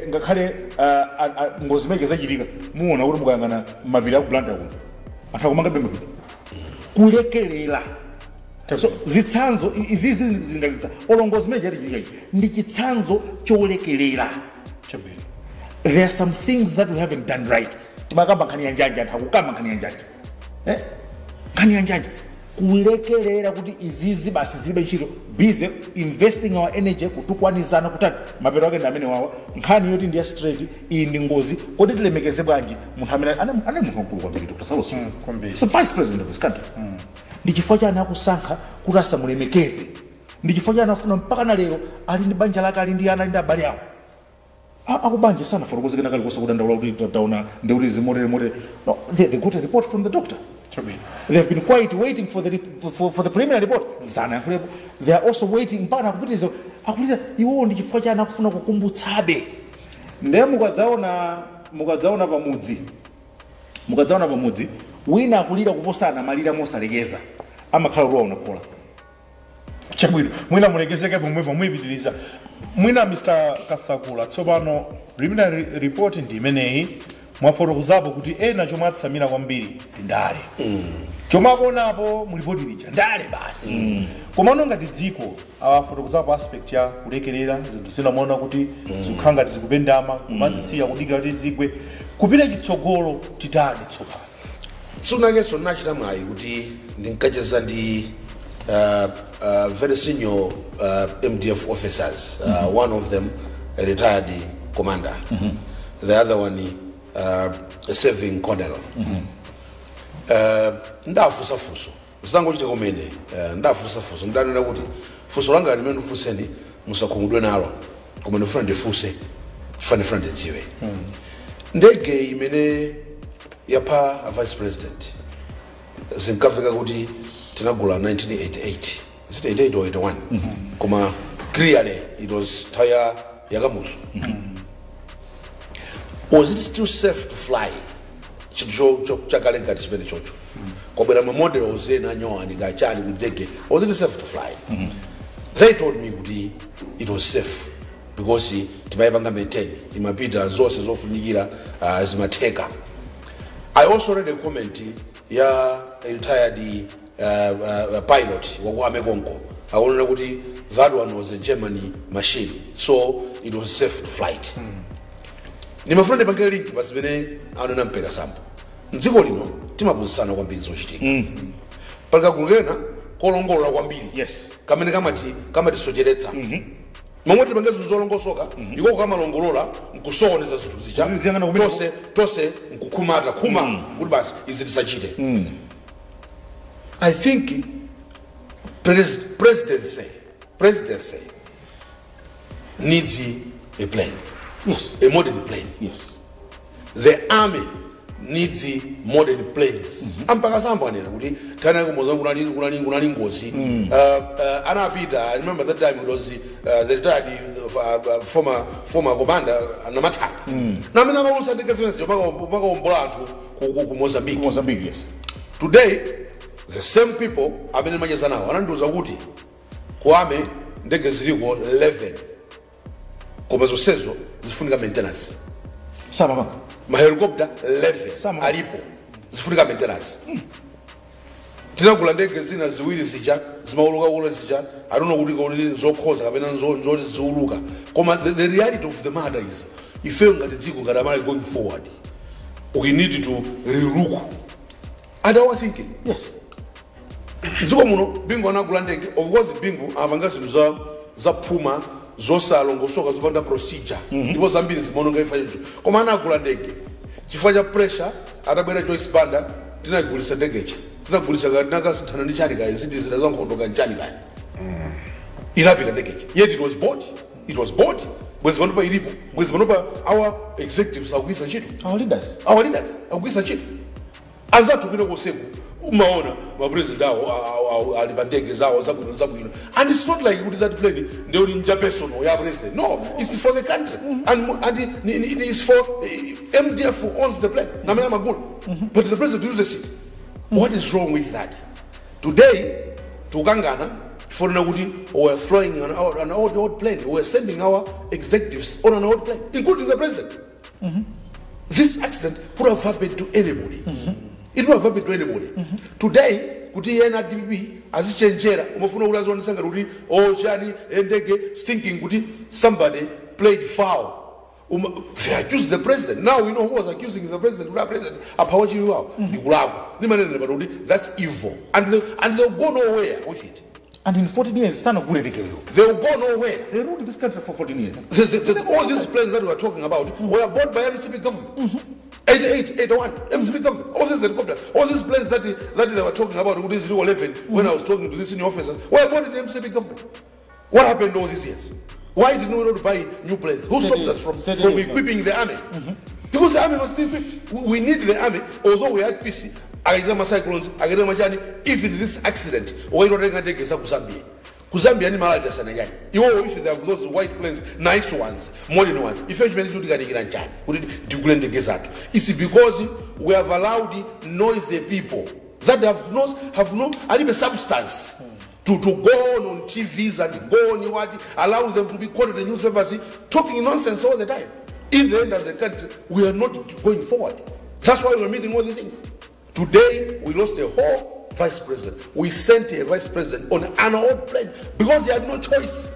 [SPEAKER 5] ngakhale ngozi imene zachitika muona kuti mukayang'ana mapiri aku Blantyre kuno anthu akumangabe mapiri kulekelera. So zitsanzo izizi zingalitsa olongozi imene chachitika ichi ndi chitsanzo cholekelera. There are some things that we haven't done right. Timakamba nkhani ya njanja, anthu akukamba nkhani ya njanja, nkhani ya njanja kulekelera kuti izizi basi zibe ntchito, busy investing our energy kutukwanizana kutani, mapeto ake ndi amene wawa. Nkhani yoti ndi ya straight, iyi ndi ngozi, kodi tilemekeze bwanji munthu amene ane munthu wamkulu kwambiri, Dr. Saulos,
[SPEAKER 2] kwambiri.
[SPEAKER 5] So vice president of this country, ndi chifukwa chani akusankha kuti asamulemekeze? Ndi chifukwa chani afuna mpaka na lero ali ndi banja lake, ali ndi ana, ali ndi abale awo akubanja sanafotokoze kena kalikonse kudandaula kuti taona ndikuti zimotere motere. No, they got a report from the doctor. They have been quiet waiting for the, for the preliminary report. Sanayankhulepo. They are also waiting mpaka akupitiriza akupitiriza iwowo. Ndi chifukwa chani akufuna kukumbutsabe? Ndiye mukadzaona pamudzi wina akulira kuposana malira mosalekeza, amakhala kuti waona khola.
[SPEAKER 2] Chabwino, mwina mulekezeke pomwepo, muyipitiriza mwina Mr. Kasakula. Tsopano preliminary report ndi imeneyi. Mwafotokozapo kuti ena chomwe atsamira kwambiri ndi ndale, chomwe akuonapo mulipoti lija ndale basi. Komano ngati dziko awafotokozapo aspect ya kulekerera zinthu zina, maona kuti zikukhala ngati zikupendama, kumazisiya kudikira kuti zigwe. Kupita chitsogolo titani tsopano?
[SPEAKER 3] Tsunakenso ndinachita mwayi kuti ndinkacheza ndi very senior MDF officers, one of them a retired commander, the other one a serving colonel. Ndafunsa funso zitangochita kumene, ndafunsa funso, ndanena kuti funso langa limene ndifunseni musakhumudwe nalo, koma ndifuna ndifunse chifukwa ndifuna ndidziwe. Ndege imene yapha a vice president zinkamveka kuti tinagula 1988, is it 88 or 81? Koma clearly it was nthawi ya Kamuzu. Was it still safe to fly chinthu chakale ngati chimene chocho? Kwabwera ma models ena anyowani kachani kuti ndege, was it safe to fly? They told me kuti it was safe because timayipanga maintain, imapita zonse zofunikira, zimatheka. I also read a comment ya a retired pilot waku army konko, akunena kuti that one was a Germany machine, so it was safe to flight. Nimafuna ndipange link pa zimene anena mpeka sambo. Mdziko lino timaphunzitsana kwambiri zochitika. Pali kagulu kena kolongolola kwambiri kamene kamatisocheretsa momwe tipange zinthu zolongosoka, iko kamalongolola nkusokoneza zinthu zija.
[SPEAKER 5] Kuti ziyang'ana kumene.
[SPEAKER 3] Tonse nkukhumata khuma kuti basi izi tisachite. I think presidency needs a plane, a modern plane. The army needs modern planes. Ampaka sambo anena kuti tana ku Mozambique kunali ngozi. Anapita, I remember that time it was the retired former commander Namathanga namene amaulusa ndege zimenezi makaombola anthu ku Mozambique.
[SPEAKER 5] Mozambique, yes.
[SPEAKER 3] Today the same people amene macheza nawo anandiuza kuti ku army ndege ziliko 11, koma zonsezo zifunika maintenance.
[SPEAKER 5] Samapanga.
[SPEAKER 3] Ma helicopter 11
[SPEAKER 5] Sama.
[SPEAKER 3] alipo, zifunika maintenance. Tinagula ndege zina ziwiri zija zimauluka ula zija, I don't know kuti nzokhoza kapena nzoti ziuluka, koma the reality of the matter is ifeyo ngati dziko, ngati amene going forward, we need to relook at our thinking. Mdziko muno Bingu anagula ndege. Of course Bingu amapanga zinthu za phuma, zosalongosoka, zopanda procedure, ndipo zambiri zimaononga ifa choncho, koma anagula ndege chifukwa cha pressure. Atabwera Joyce Banda, tinagulisa ndegecha, tinagulisa tinakasinthana ndi chani kaya, ziti zina za nkhondo kanchani kaya, inapita ndegecha. Yet it was bought, it was bought. Bwezi panopa ilipo, bwezi panopa our executives akugwisa ntchito.
[SPEAKER 5] Our leaders.
[SPEAKER 3] Our leaders akugwisa ntchito. Anzathu kwina koseku umaona ma president awo ali pa ndege zawo zabwino zabwino, and it's not like kuti that plane ndekuti nja personal ya president. No, it's for the country, and it's for MDF owns the plane namene amagula, but the president uses it. What is wrong with that? Today tikukangana Chifukwa kuti we were flying an old plane. We were sending our executives on an old plane, including the president. This accident could have happened to anybody. It would have happened to anybody. Today, kuti ena DPP azichenjera umafuna kuti azionesa ngati kuti oh chani ndege, thinking kuti somebody played foul. They accused the president. Now we know who was accusing the president. Kuti president aphawa chiliwawo ndikulakwa ndimanenera pano kuti that's evil, and they'll go nowhere with it.
[SPEAKER 5] And in 14 years sanagule ndegeyo.
[SPEAKER 3] They'll go nowhere.
[SPEAKER 5] They ruled this country for 14 years.
[SPEAKER 3] All these planes that we are talking about were bought by MCP government. 88, 81, MCP government. All these helicopters, all these planes that they were talking about, these 11, when I was talking to the senior officers, were bought in the MCP government. What happened all these years? Why didn't we not buy new planes? Who stops us from equipping the army? Because the army must be equipped. We need the army, although we had peace. Akaita macyclones, akaita machani, even this accident, waitotenga ndege za ku Zambia. Ku Zambia ni Malawi tasana chani. Iwo if they have those white planes, nice ones, modern ones. Ife chimene chikuti nchani kuti tigule ndege zathu. It's because we have allowed noisy people that have no alibe substance to go on TVs and go on what allows them to be quoted in newspapers talking nonsense all the time. In the end, as a country, we are not going forward. That's why we're meeting all these things. Today, we lost a whole vice president. We sent a vice president on an old plane because they had no choice.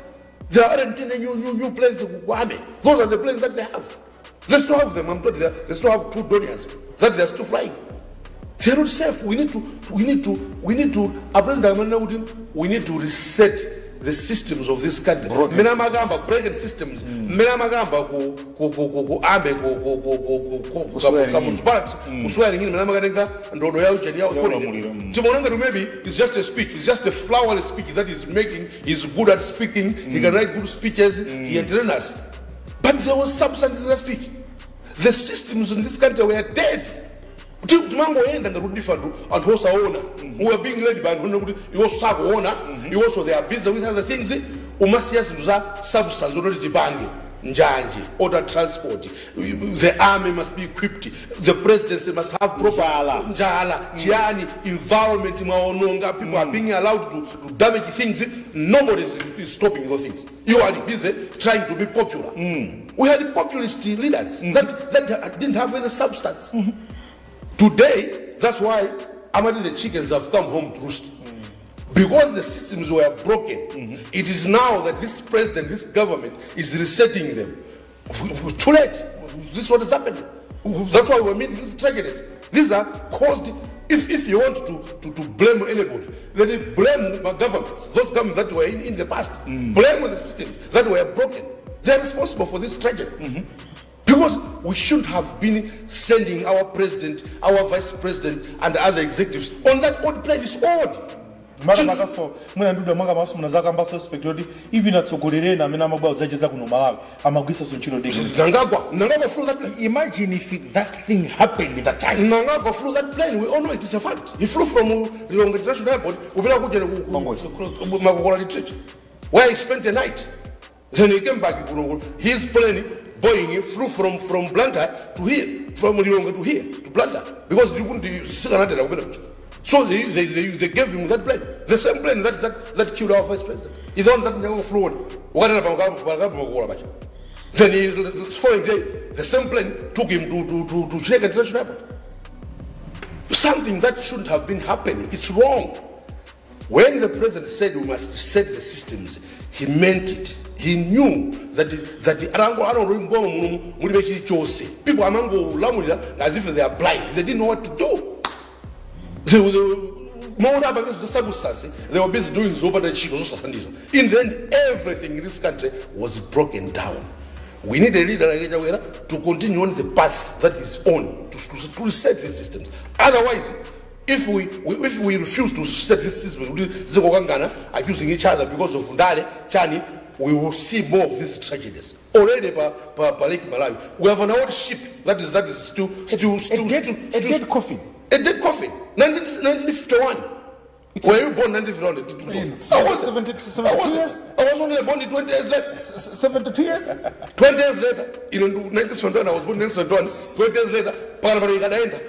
[SPEAKER 3] There aren't any new planes in Kwame. Those are the planes that they have. They still have them. I'm told they still have two Dorniers that they are still flying. They are not safe. We need to, our president, we need to reset the systems of this country. Mena magamba broken systems. Mena magamba ku ambe ku
[SPEAKER 5] swearing in.
[SPEAKER 3] Barracks ku swearing in mena magatenga ndodo ya ucheni ya authority.
[SPEAKER 5] Ulamuliro.
[SPEAKER 3] Timaonanga tu maybe it's just a speech. It's just a flowery speech that he's making. He's good at speaking. He can write good speeches. He entertains us. But there was substance in the speech. The systems in this country were dead. Timangoenda ngati kuti anthu osaona. We are being led by anthu kuti iwo sakuona, iwonso they are busy with other things. Umasiya zinthu za substance zototi tipange njanji, order transport, the army must be equipped, the presidency must have proper
[SPEAKER 5] Njala.
[SPEAKER 3] Njala chiyani, environment mwaononga. People are being allowed to damage things. Nobody is stopping those things. You are busy trying to be popular. We had populist leaders that didn't have any substance. Today, that's why amati the chickens have come home to roost, because the systems were broken. It is now that this president, this government is resetting them. Too late. This is what is happening. That's why we're meeting these tragedies. These are caused. If you want to blame anybody, then you blame my governments, those governments that were in the past. Blame the systems that were broken. They are responsible for this tragedy. Because we shouldn't have been sending our president, our vice president, and other executives on that old plane. It's old.
[SPEAKER 2] Makamakaso mwina nduda mwakamaso munazakambaso aspect yoti even atsogoleri ena amene amabwera kudzacheza kuno Malawi amagwiritsanso ntchito ndege.
[SPEAKER 3] Mnangagwa flew that plane.
[SPEAKER 5] Imagine if that thing happened that time.
[SPEAKER 3] Mnangagwa flew that plane. We all know it is a fact. He flew from Lilongwe International Airport, kupita kuja Makokola Retreat, where he spent the night. Then he came back. His plane, Boeing, flew from Blantyre to here, from Lilongwe to here, to Blantyre, because he couldn't sikanatera kupita kuja. So they gave him that plane, the same plane that killed our vice president. He's the one that Mnangagwa flew on. Wakatena pa Makokola pacha. Then the following day, the same plane took him to Chileka International Airport. Something that shouldn't have been happening. It's wrong. When the president said we must set the systems, he meant it. He knew that arango anongombo mulibe chilichonse. People amangolamulira as if they are blind. They didn't know what to do. They, more against the circumstance, they were busy doing zopanda ntchito zosathandiza. In the end, everything in this country was broken down. We need a leader like Chakwera to continue on the path that is on, to reset the systems. Otherwise, if we refuse to set these systems, zikokangana, accusing each other because of ndale, chani, we will see more of these tragedies. Already, pa Lake Malawi, we have an old ship that is still
[SPEAKER 5] A dead,
[SPEAKER 3] still,
[SPEAKER 5] a
[SPEAKER 3] still
[SPEAKER 5] dead coffin.
[SPEAKER 3] A dead coffin. 1951. Were you born 1951? I was
[SPEAKER 5] 72
[SPEAKER 3] I was
[SPEAKER 5] years?
[SPEAKER 3] I was only born 20 years later.
[SPEAKER 5] 72 years?
[SPEAKER 3] 20 years later, in 1971, I was born in 1971. 20 years later, pakana ikadaenda.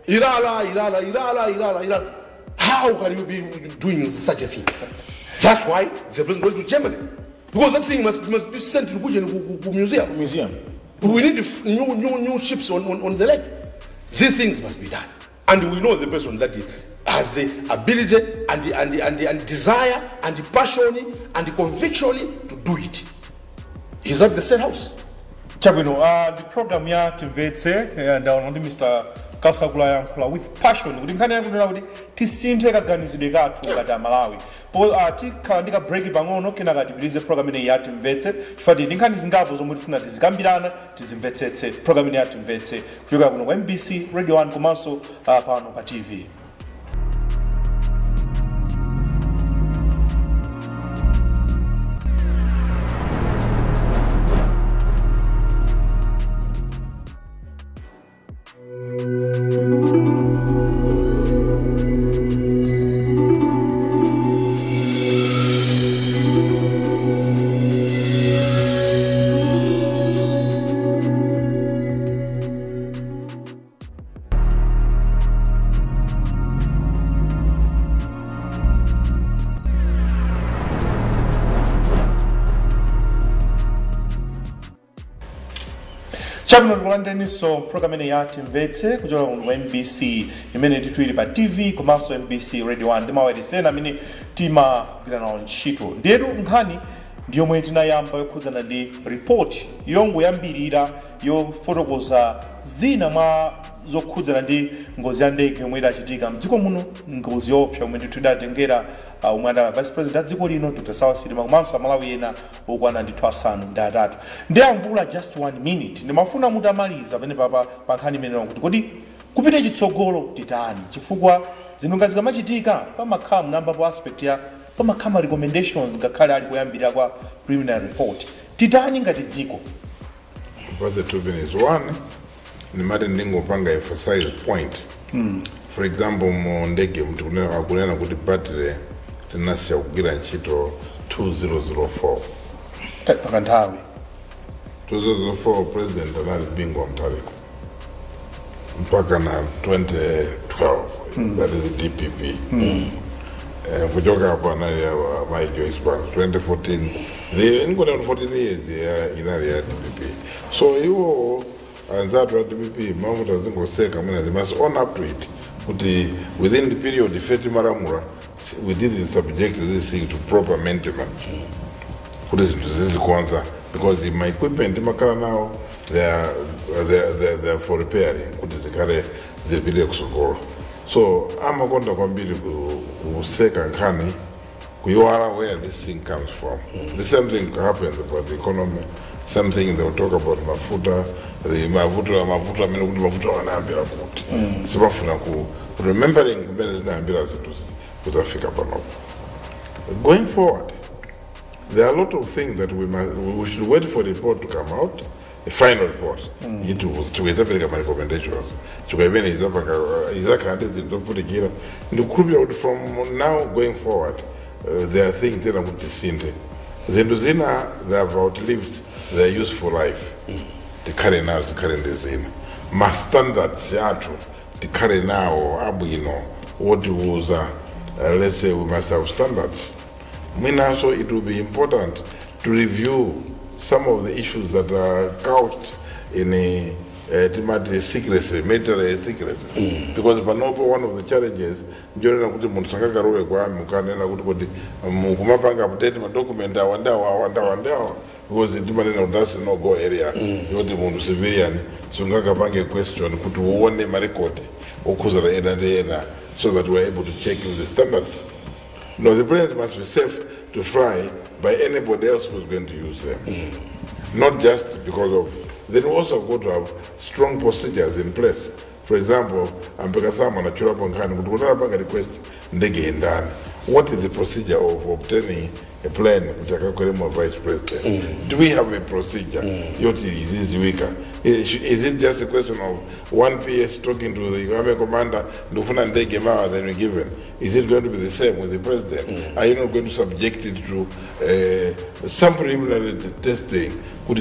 [SPEAKER 3] Ilala, ilala, ilala, ilala, ilala. How can you be doing such a thing? That's why the president went to Germany. Because that thing must be sent to the museum.
[SPEAKER 5] Museum.
[SPEAKER 3] We need new ships on the lake. These things must be done. And we know the person that has the ability and the desire and the passion and the conviction to do it. He's at the State House.
[SPEAKER 2] Chabwino, the program ya Timvetse, ndaona ndi Mr. Kasakula yankhula with passion kuti nkhani yakunena kuti tisinthe kaganizidwe kathu ngati Amalawi. Tikhala ndi ka break pang'ono kenaka tipitirize program ineyi ya Timvetse chifukwa ndi nkhani zingapo zomwe tifuna tizikambirana tizimvetsetse program ineyi ya Timvetse kuchokera kuno kwa MBC Radio 1 komanso pano pa TV. Chabwino tikulandireniso program imene ya Timvetse kuchokera kuno kwa MBC imene tituli pa TV komanso MBC Radio 1 ndi mawailesi amene timagwira nawo ntchito. Ndiyetu nkhani ndiyomwe tinayamba yokhudzana ndi report yongoyambirira yofotokoza zina mwa zokhudzana ndi ngozi ya ndege yomwe idachitika mdziko muno, ngozi yoopsa yomwe ndithu idatengera omwe adali vice president a dziko lino Dr. Saulos Chilima komanso Amalawi ena okwana ndithu 8. Ndi amvula just 1 minute ndimafuna mutamaliza pamene papa pa nkhani imeneyo kuti kodi kupita chitsogolo titani, chifukwa zinthu ngati zikamachitika pamakhala munambapo aspect ya pamakhala recommendations ngakhale ali kuyambirira kwa preliminary report. Titani ngati dziko?
[SPEAKER 4] Because 2 minutes. One, nimati ndingopanga emphasize point. For example, mu ndege mtu akunena kuti battery linasiya kugwira ntchito 2004.
[SPEAKER 2] Pakanthawi
[SPEAKER 4] 2004 president anali Bingu wa Mutharika mpaka na 2012, that is the DPP. Kuchoka hapo anali Mai Joyce Banda 2014. The ngona 14 years inali ya DPP. So iwo anzatu ya DPP mamuta zingoseka mwina they must own up to it. Kuti within the period ifeti maramura we didn't subject this thing to proper maintenance. Kuti zinthu zizikonza because my equipment makhala now they are for repairing kuti zikhale zipite kusogolo. So amakonda kwambiri kuseka nkhani kuiwala where this thing comes from. The same thing happens about the economy. Same thing they will talk about mafuta, the mavuto amene kuti mafuta wanayambira kuti. Sibafuna ku remembering kumene zinayambira zinthu kuzafika panopo. Going forward, there are a lot of things that we should wait for the report to come out, a final report. It was to get my recommendations. From now going forward, there are things that are going to see. Zinthu zina they have outlived their useful life. Tikhale nawo zikhale ndi zina. Ma standards athu tikhale nawo abwino wotiuza. Let's say we must have standards. Mwinanso it will be important to review some of the issues that are couched in a timati secrecy, military secrecy. Because panopo one of the challenges njonena kuti munthu sangakarowe kwami mukanena kuti mukumapanga update ma document awa ndawa awa ndawa because timanena kuti that's no go area yoti munthu civilian sungakapange question kuti uone ma record okhuzana ena ndi ena so that we are able to check if the standards. No, the planes must be safe to fly by anybody else who's going to use them. Not just because of... Then we also have got to have strong procedures in place. For example, Ampekasama na Chulapo Nkani, request ndege ndani. What is the procedure of obtaining a plane kutoka vice president? Do we have a procedure? Yoti iziziwika. Is it just a question of one PS talking to the army commander, ndufuna ndege mawa, then we given? Is it going to be the same with the president? Are you not going to subject it to some preliminary testing? So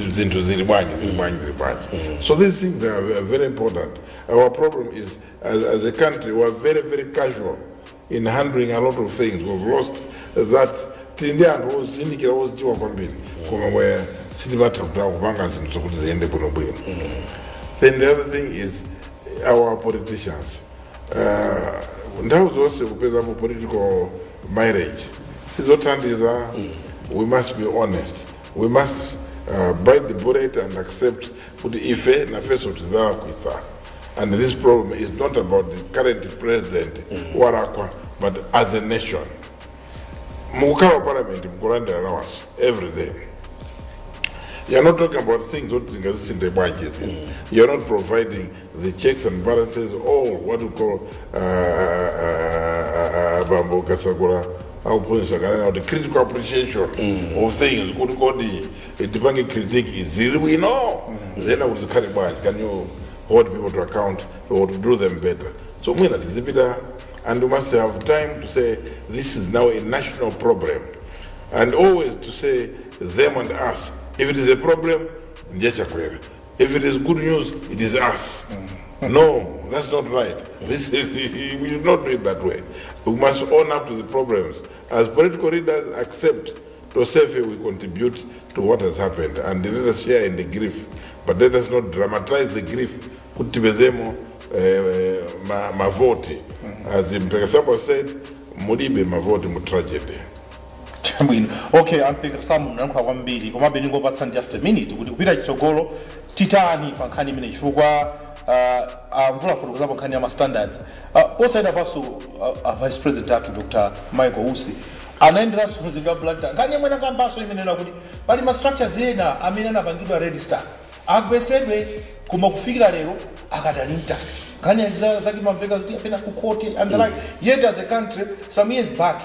[SPEAKER 4] these things are very important. Our problem is, as a country, we are very, very casual in handling a lot of things. We've lost that Tili ndi anthu ozindikira, ozidziwa kwambiri, koma we sitimatha kupanga zinthu zokuti ziyende bwinobwino. Then the other thing is our politicians. Nthawi zonse kupezapo political marriage sizothandiza. We must be honest. We must bite the bullet and accept kuti ife nafeso tidalakwitsa, and this problem is not about the current president walakwa, but as a nation. Mukukhala parliament, mukulandira allowance every day. You're not talking about things that tingazisinde bwanji izi. You're not providing the checks and balances or what we call, bambo Kasakula akuphunzitsa kanena kuti critical appreciation of things, kuti kodi tipange critique zili bwino, zena kuti zikhale bwanji? Can you hold people to account or to do them better? So mwina tizipita, and we must have time to say this is now a national problem, and always to say them and us. If it is a problem, ndiye Chakwera. If it is good news, it is us. No, that's not right. This is we should not do it that way. We must own up to the problems as political leaders, accept to say we contribute to what has happened, and let us share in the grief, but let us not dramatize the grief kuti tipezemo mavoti. As Mpekasabo said, mulibe mavoti mu tragedy.
[SPEAKER 2] Chabwino, okay, ampeka samu mnayankhula kwambiri, komabe ndingopatsani just a minute kuti kupita chitsogolo titani pa nkhani imene, chifukwa amvula fotokozapo nkhani ya ma standards. Posayenda paso vice president athu Dr Michael Usi anayenderanso mzinda wa Blantyre. Nkhani yomwe nakambanso imenena kuti pali ma structures ena amene anapangidwa register agwesedwe, koma kufikira lero akadali intact. Nkhani zakimamveka kuti apena ku court and the like. Yet as a country, some years back,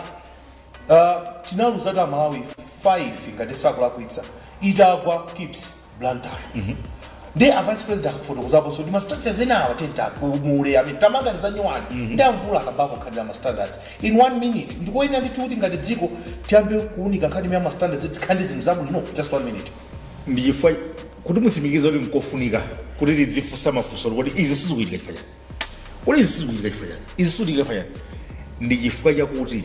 [SPEAKER 2] tinaluzatu Amalawi 5 ngati sakulakwitsa itagwa KIPS Blantyre. Ndi a vice president akufotokozapo so ndi ma structures ena awa tentakumule amene tamaganiza nyuwani ndi amvula akambapo nkhani ya ma standards. In one minute, ndikoyenera ndithu kuti ngati dziko tiyambe kuunika nkhani ya ma standards, zikhale zinthu zabwino. Just one minute.
[SPEAKER 5] Ndi chifukwa kuti mutsimikize kuti nkofunika kuti tidzifunsa mafunso kuti izi sizikuchitika chifukwa chani, kuti izi sizikuchitika chifukwa chani, izi sizikuchitika chifukwa chani. Ndi chifukwa chakuti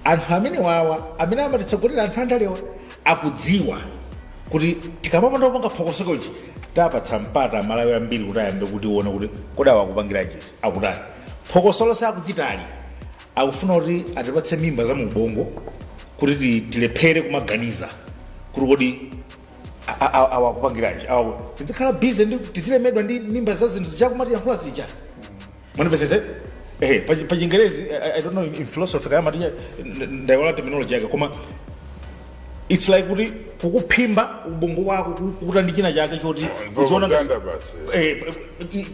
[SPEAKER 5] anthu amene wawa amene amatitsogolera, anthu andalewa, akudziwa kuti tikamapanda kupanga phokoso kuti tapatsa mpata Amalawi ambiri kuti ayambe kutiona kuti kodi awa akupangiranji, akutani, phokoso lonse akuchitali akufuna kuti atipatse mimba za mu ubongo kuti tilephere kumaganiza kuti kodi awakupangiranji awa. Tizikhala busy ndi tizilemedwa ndi mimba za zinthu zichakumatiyankhula zija. Manipesese ehe, pa Chingerezi, I don't know in philosophy kaya maticha, ndaiwala terminology yake, koma it's like kuti kukuphimba ubongo wako kukuta ndi china chake choti uziona
[SPEAKER 4] Propaganda basi.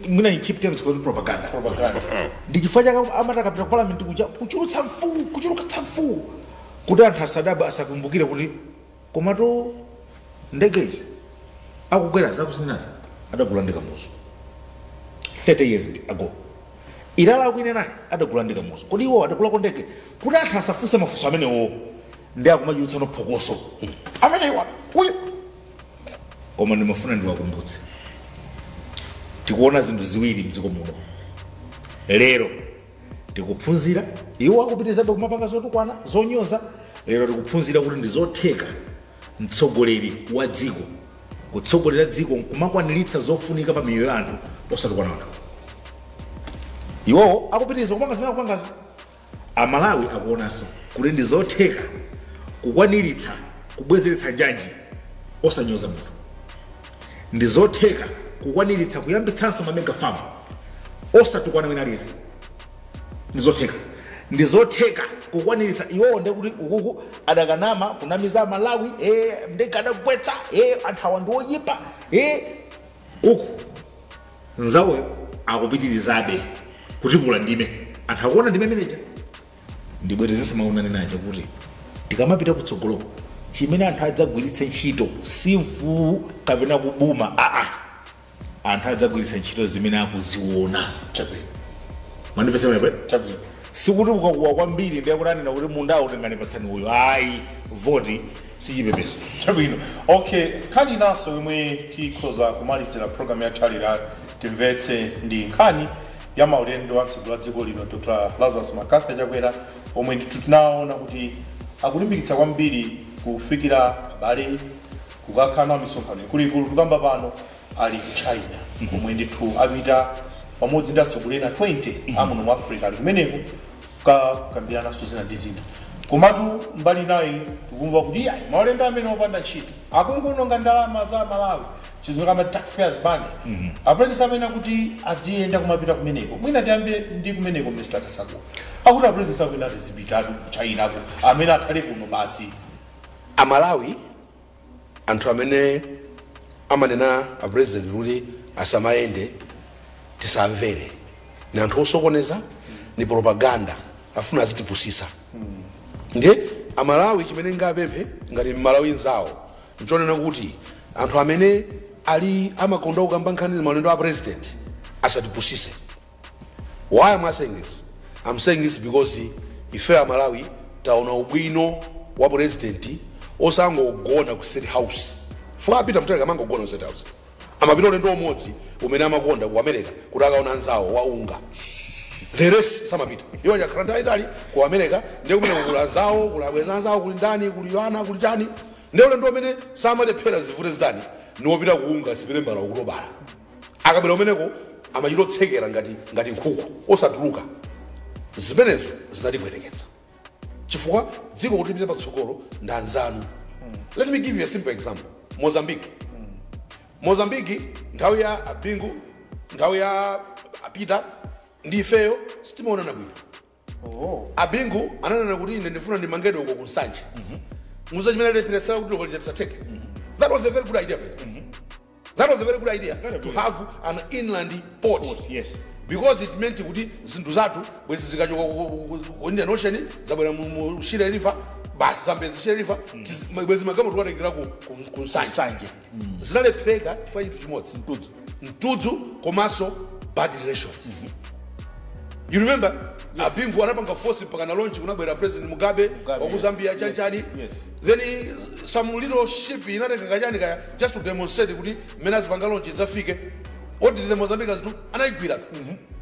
[SPEAKER 5] Mwina in cheap terms called propaganda.
[SPEAKER 2] Propaganda.
[SPEAKER 5] Ndi chifukwa chake amati akapita ku parliament kuja kuchulutsa mfuwu, kuchulutsa mfuwu kuti anthu asadabwe, asakumbukire kuti komatu ndege izi akukwera zakusinazi adagula ndi Kamuzu 30 years ago, ilala akwine naye adagula ndi Kamuzu, kodi iwo adagulako ndege? Kuti anthu asafunse mafunso amenewo ndi akumachulutsa phokoso amenewa uyu. Koma ndimafuna ndiwakumbutse, tikuona zinthu ziwiri mdziko muno lero. Tikuphunzira, iwo akupitirizabe kumapanga zotukwana, zonyoza. Lero tikuphunzira kuti ndi zotheka mtsogoleri wa dziko kutsogolera dziko nkumakwaniritsa zofunika pa miyoyo ya anthu osatukwana anthu. Iwowo akupitiriza kupanga zimene akupangazo. Amalawi akuonanso kuti ndi zotheka kukwaniritsa kubwezeretsa njanji osanyoza munthu, ndi zotheka kukwaniritsa kuyambitsanso ma mega farm osatukwana wina aliyense, ndi zotheka, ndi zotheka kukwaniritsa. Iwowo ndiye kuti ukuku adakanama kunamiza Malawi, ndege adagwetsa, anthu awa ndi oyipa, uku nzawoyo akupitirizabe kutipula ndime. Anthu akuona ndime imeneja. Ndibwerezenso maunani nacho kuti tikamapita kutsogoloko, chimene anthu adzagwiritse ntchito si mfuwu kapena kubuma, aa, anthu adzagwiritsa ntchito zimene akuziona.
[SPEAKER 2] Chabwino.
[SPEAKER 5] Mandipese mwepe?
[SPEAKER 2] Chabwino.
[SPEAKER 5] Sikuti ukakuwa kwambiri ndiye kuti anena kuti munda utengani patsani uyo, ayi, voti sichipepeso.
[SPEAKER 2] Chabwino, okay. Nkhani inanso yomwe tikhoza kumalizira program yathu alira Timvetse ndi nkhani ya maulendo a mtsogoleri wa dziko lino Dr Lazarus McCarthy Chakwera, omwe ndithu tinaona kuti Akulimbikitsa kwambiri kufikira abale kukakhala misonkhano ikuluikulu. Tukamba pano ali ku China komwe ndithu apita pamodzi ndi atsogoleri 20 amuno mu Africa ali kumeneko kukambiranaso zina ndi zina. Komatu mbali nayi tikumva kuti ayi maulendo amene opanda ntchito akungononga ndalama za Malawi, chizungu kama taxpayers money. Apresident amene akuti adziyenda kumapita kumeneko, mwina tiyambe ndi kumeneko. Mr. Kasakula akuti apresident akwina tizipitatu ku Chinako, amene akhale kuno basi.
[SPEAKER 3] Amalawi, anthu amene amanena a president kuti asamayende tisamvere, ni anthu osokoneza, ni propaganda, afuna azitipusisa. Ndiye Amalawi, chimene ngapemphe ngati Mmalawi nzawo nchonena kuti anthu amene ali amakonda kukamba nkhani maulendo a president asatipusise. Why am I saying this? I'm saying this because ife Amalawi taona ubwino wa president osangogona ku State House. Fuka apita Mutharika amangogona ku State House, amapita ulendo umodzi umene amakonda ku America kuti akaona anzawo wa UNGA. The rest samapita. Iwo achakhala nthawi itali ku America, ndiye kumene kuli anzawo, kuli abwenzi anzawo, kuli ndani, kuli ana, kuli chani. Ndiye ulendo umene samalephera zivute zitani niwopita ku UNGA, zimene mbala ukutobala. Akabwera umeneko amachita otsekera ngati nkhuku, osatuluka. Zimenezo zinatibwereketsa chifukwa dziko kuti lipite patsogolo ndi anzanu. Let me give you a simple example: Mozambique. Mozambique nthawi ya Abingu, nthawi ya Apita ndi ifeyo sitimaonana bwino. Abingu ananena kuti ine ndifuna ndimangedwe uko kunsanje muza chimene alephera kuti loko tisatheke. That was a very good idea, by the way. That was a very good idea to have an inland port.
[SPEAKER 5] Port, yes.
[SPEAKER 3] Because it meant kuti zinthu zathu bwezi zikachoka ku Indian Ocean zabwera mu Shire River basi, Zambezi, Shire River, bwezi magalimoto tiwatengera ku Nsanje.
[SPEAKER 5] Nsanje.
[SPEAKER 3] Zinalephera chifukwa chinthu chimodzi:
[SPEAKER 5] Mtudzu.
[SPEAKER 3] Mtudzu komanso bad relations. You remember, Abingu anapanga force mpaka na launch, kunabwera President Mugabe,
[SPEAKER 5] Mugabe,
[SPEAKER 3] wa ku
[SPEAKER 5] yes.
[SPEAKER 3] Zambia, chanchani.
[SPEAKER 5] Yes.
[SPEAKER 3] Then some little ship inatenga kachani kaya just to demonstrate kuti mmene azipanga launch idzafike. What did the Mozambicans do? Anayigwira tu.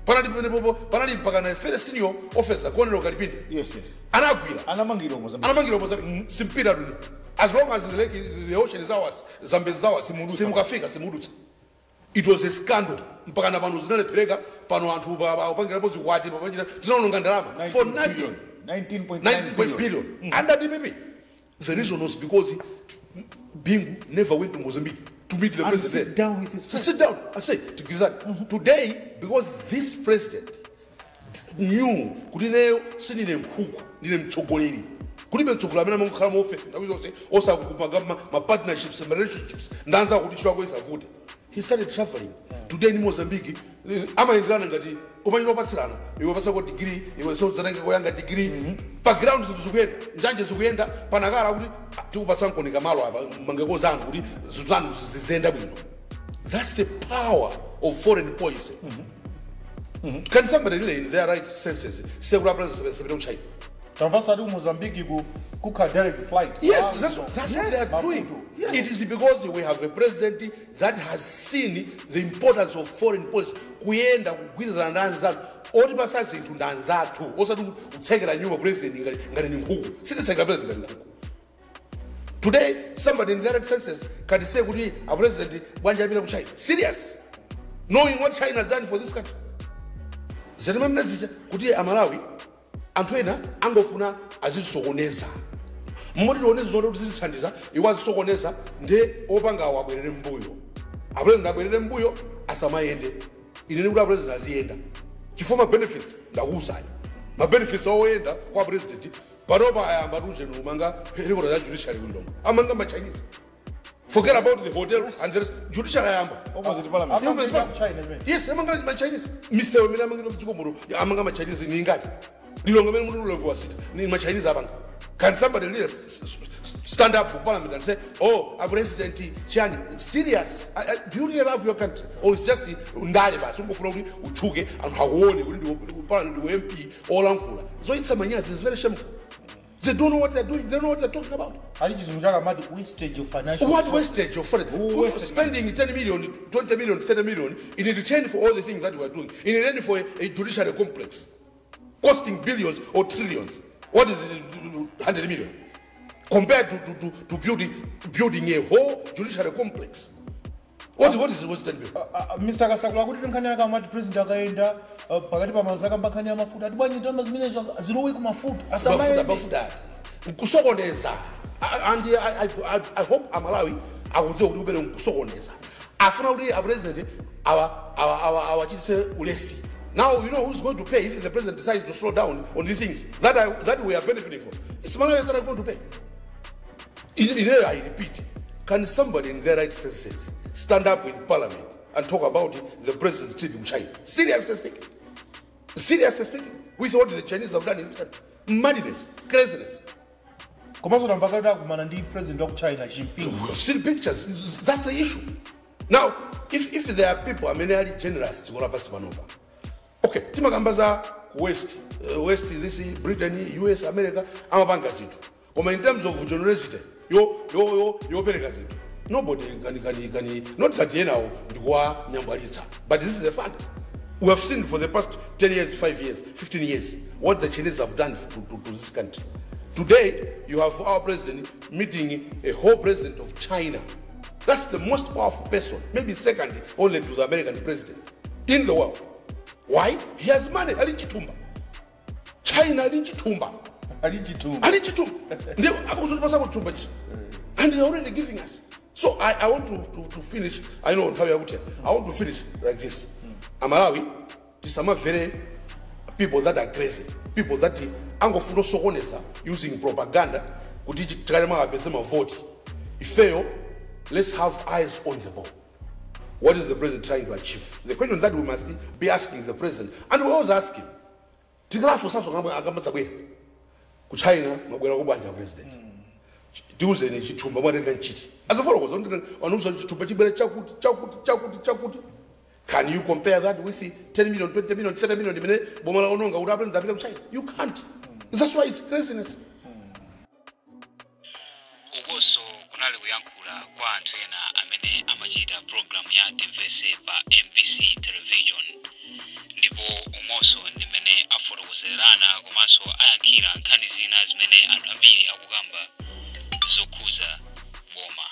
[SPEAKER 3] Panali penepopo panali mpaka na very senior officer, Colonel Kalipinde.
[SPEAKER 5] Yes.
[SPEAKER 3] Anagwira.
[SPEAKER 5] Anamangidwa Mozambique.
[SPEAKER 3] Anamangira Mozambique. Simpira tuno, as long as the lake, the ocean is ours, Zambezi is ours,
[SPEAKER 5] Simudutsa.
[SPEAKER 3] simukafika, simudutsa. It was a scandal mpaka na pano zinalephera. Pano anthu upangirapo zikwati papachita tinaononga ndalama for
[SPEAKER 5] 19
[SPEAKER 3] nothing.
[SPEAKER 5] billion. 19.9
[SPEAKER 3] 19
[SPEAKER 5] billion.
[SPEAKER 3] billion under DPP. The reason was because Bingu never went to Mozambique to meet the
[SPEAKER 5] And
[SPEAKER 3] president.
[SPEAKER 5] sit down with his
[SPEAKER 3] To sit down and say, Tigizani. Today, because this president knew kuti ineyo sindine nkhuku, ndine mtsogoleri, kulibe mtsogoleri amene amangokhala mu office nthawi zonse osakupanga ma partnerships, ma relationships ndanza kuti ntchito yako isavute, he started traveling. Today ni Mozambique amayenderana ngati umachita opatsirana, iwe pasako degree, iwe sodzanenge koyanga degree. Pa ground zinthu zikuyenda, njanje zikuyenda. Panakala kuti tikupatsa nkonika malo apa, mangeko zanu kuti zinthu zanu ziziyenda bwino. That's the power of foreign policy. Can somebody really in their right senses say kuti president sapita ku China?
[SPEAKER 2] Tamvanso ati ku Mozambique ku kukha direct flight.
[SPEAKER 3] Yes, that's what they are doing.
[SPEAKER 2] Maputo. Yes.
[SPEAKER 3] It is because we have a president that has seen the importance of foreign policy. Kuyenda kugwirizana ndi anzathu, otipasa zinthu ndi anzathu, osati kutsekera nyumba president ngati ni nkhuku. Sititsekera president ngati nkhuku. Today, somebody in their right senses can say kuti a president bwanji apita ku China? Serious? Knowing what China has done for this country. Zitimamene zija kuti Amalawi, anthu ena angofuna azisokoneza mmoti tione zonse kuti zitithandiza, iwo azisokoneza. Nde opangawo abwerere mbuyo, apresident abwerere mbuyo, asamayende. Ine ndikuti apresident aziyenda chifukwa ma benefits ndakuwuzani, ma benefits owoyenda kwa president. Panopa ayamba tujeni umanga helicopter ya judiciary kulilongo, amanga ma Chinese. Forget about the hotel and the rest. Judiciary ayamba.
[SPEAKER 5] Opposite parliament.
[SPEAKER 3] Yeah,
[SPEAKER 2] Amanga ku China chimene.
[SPEAKER 3] Yes, amanga ma Chinese. Misewu imene amangira mdziko muno amanga ma Chinese ni ingati? Lilongo imene muti Lilongwe wasita ni ma Chinese apanga. Can somebody really stand up in parliament and say, "Oh, a president chani"? Serious? Do you really love your country or it's just ndale basi, ungofuna kuti utchuke, anthu akuone kuti ndiwe parliament, ndiwe MP olankhula? Zochititsa manyazi. Is very shameful. They don't know what they're doing. They don't know what they're talking about.
[SPEAKER 2] Ali chizungu chake amati wastage of financial
[SPEAKER 3] What wastage of foreign?
[SPEAKER 5] Who wasted
[SPEAKER 3] Spending 10 million, 20 million, 30 million in return for all the things that we are doing, in return for a judiciary complex costing billions or trillions. What is it, 100 million? Compared to building a whole judiciary complex. What is 10 billion?
[SPEAKER 2] Mr. Kasakula, kuti nkhani yake amati president akaenda pakati pa mazaka nkhani ya mafuta ati bwanji ndalama zimenezo zilowe ku mafuta asamayende.
[SPEAKER 3] Mafuta ati nkusokoneza. And I hope Amalawi akudziwa kuti kupere nkusokoneza. Afuna kuti a president awachitise ulesi. Now you know who's going to pay if the president decides to slow down on the things that we are benefiting from. It's Malawi that are going to pay. In I repeat, can somebody in their right senses stand up in parliament and talk about the president's trip to China? Seriously speaking, with what the Chinese have done in this country. Madness, craziness.
[SPEAKER 2] Komanso tamva kuti akumana ndi president wa ku China, Xi Jinping.
[SPEAKER 3] We've seen pictures. That's the issue. Now, if there are people amene ali generous dziko lapansi panopa. Okay, timakamba za West, West, this Britain, US, America, amapanga zinthu. Koma in terms of generosity, yopereka zinthu. Nobody can, not that yenawo ndikuwanyambalitsa, but this is a fact. We have seen for the past 10 years, 5 years, 15 years, what the Chinese have done to this country. Today, you have our president meeting a whole president of China. That's the most powerful person, maybe second only to the American president in the world. Why? He has money. Ali chitumba. China ali chitumba.
[SPEAKER 2] Ali chitumba.
[SPEAKER 3] Ali chitumba. Ndiyo, akuzotipasa kuchumba chichi. And they're already giving us. So I want to finish. I know how you I want to finish like this. Amalawi, tisamavere people that are crazy, people that angofuna sokoneza using propaganda kuti tikanyama apese mavoti. Ifeyo, let's have eyes on the ball. What is the president trying to achieve? The question that we must be asking the president, and we always ask him. Tikalafu saso akambadzabwera ku China mabwera kubanja president. Tiuzeni chithumba mwatenga nchiti. Azafotokoza anuza chithumba chibwera chakuti chakuti chakuti chakuti. Can you compare that with the 10 million, 20 million, 30 million imene boma la ononga kuti apende apite ku China? You can't. That's why it's craziness.
[SPEAKER 1] Ukoso kunali kuyankhula kwa anthu ena amene amachita program ya Timvetse pa MBC Television, ndipo umonso ndi mmene afotokozerana komanso ayankhira nkhani zina zimene anthu ambiri akukamba zokhuza boma.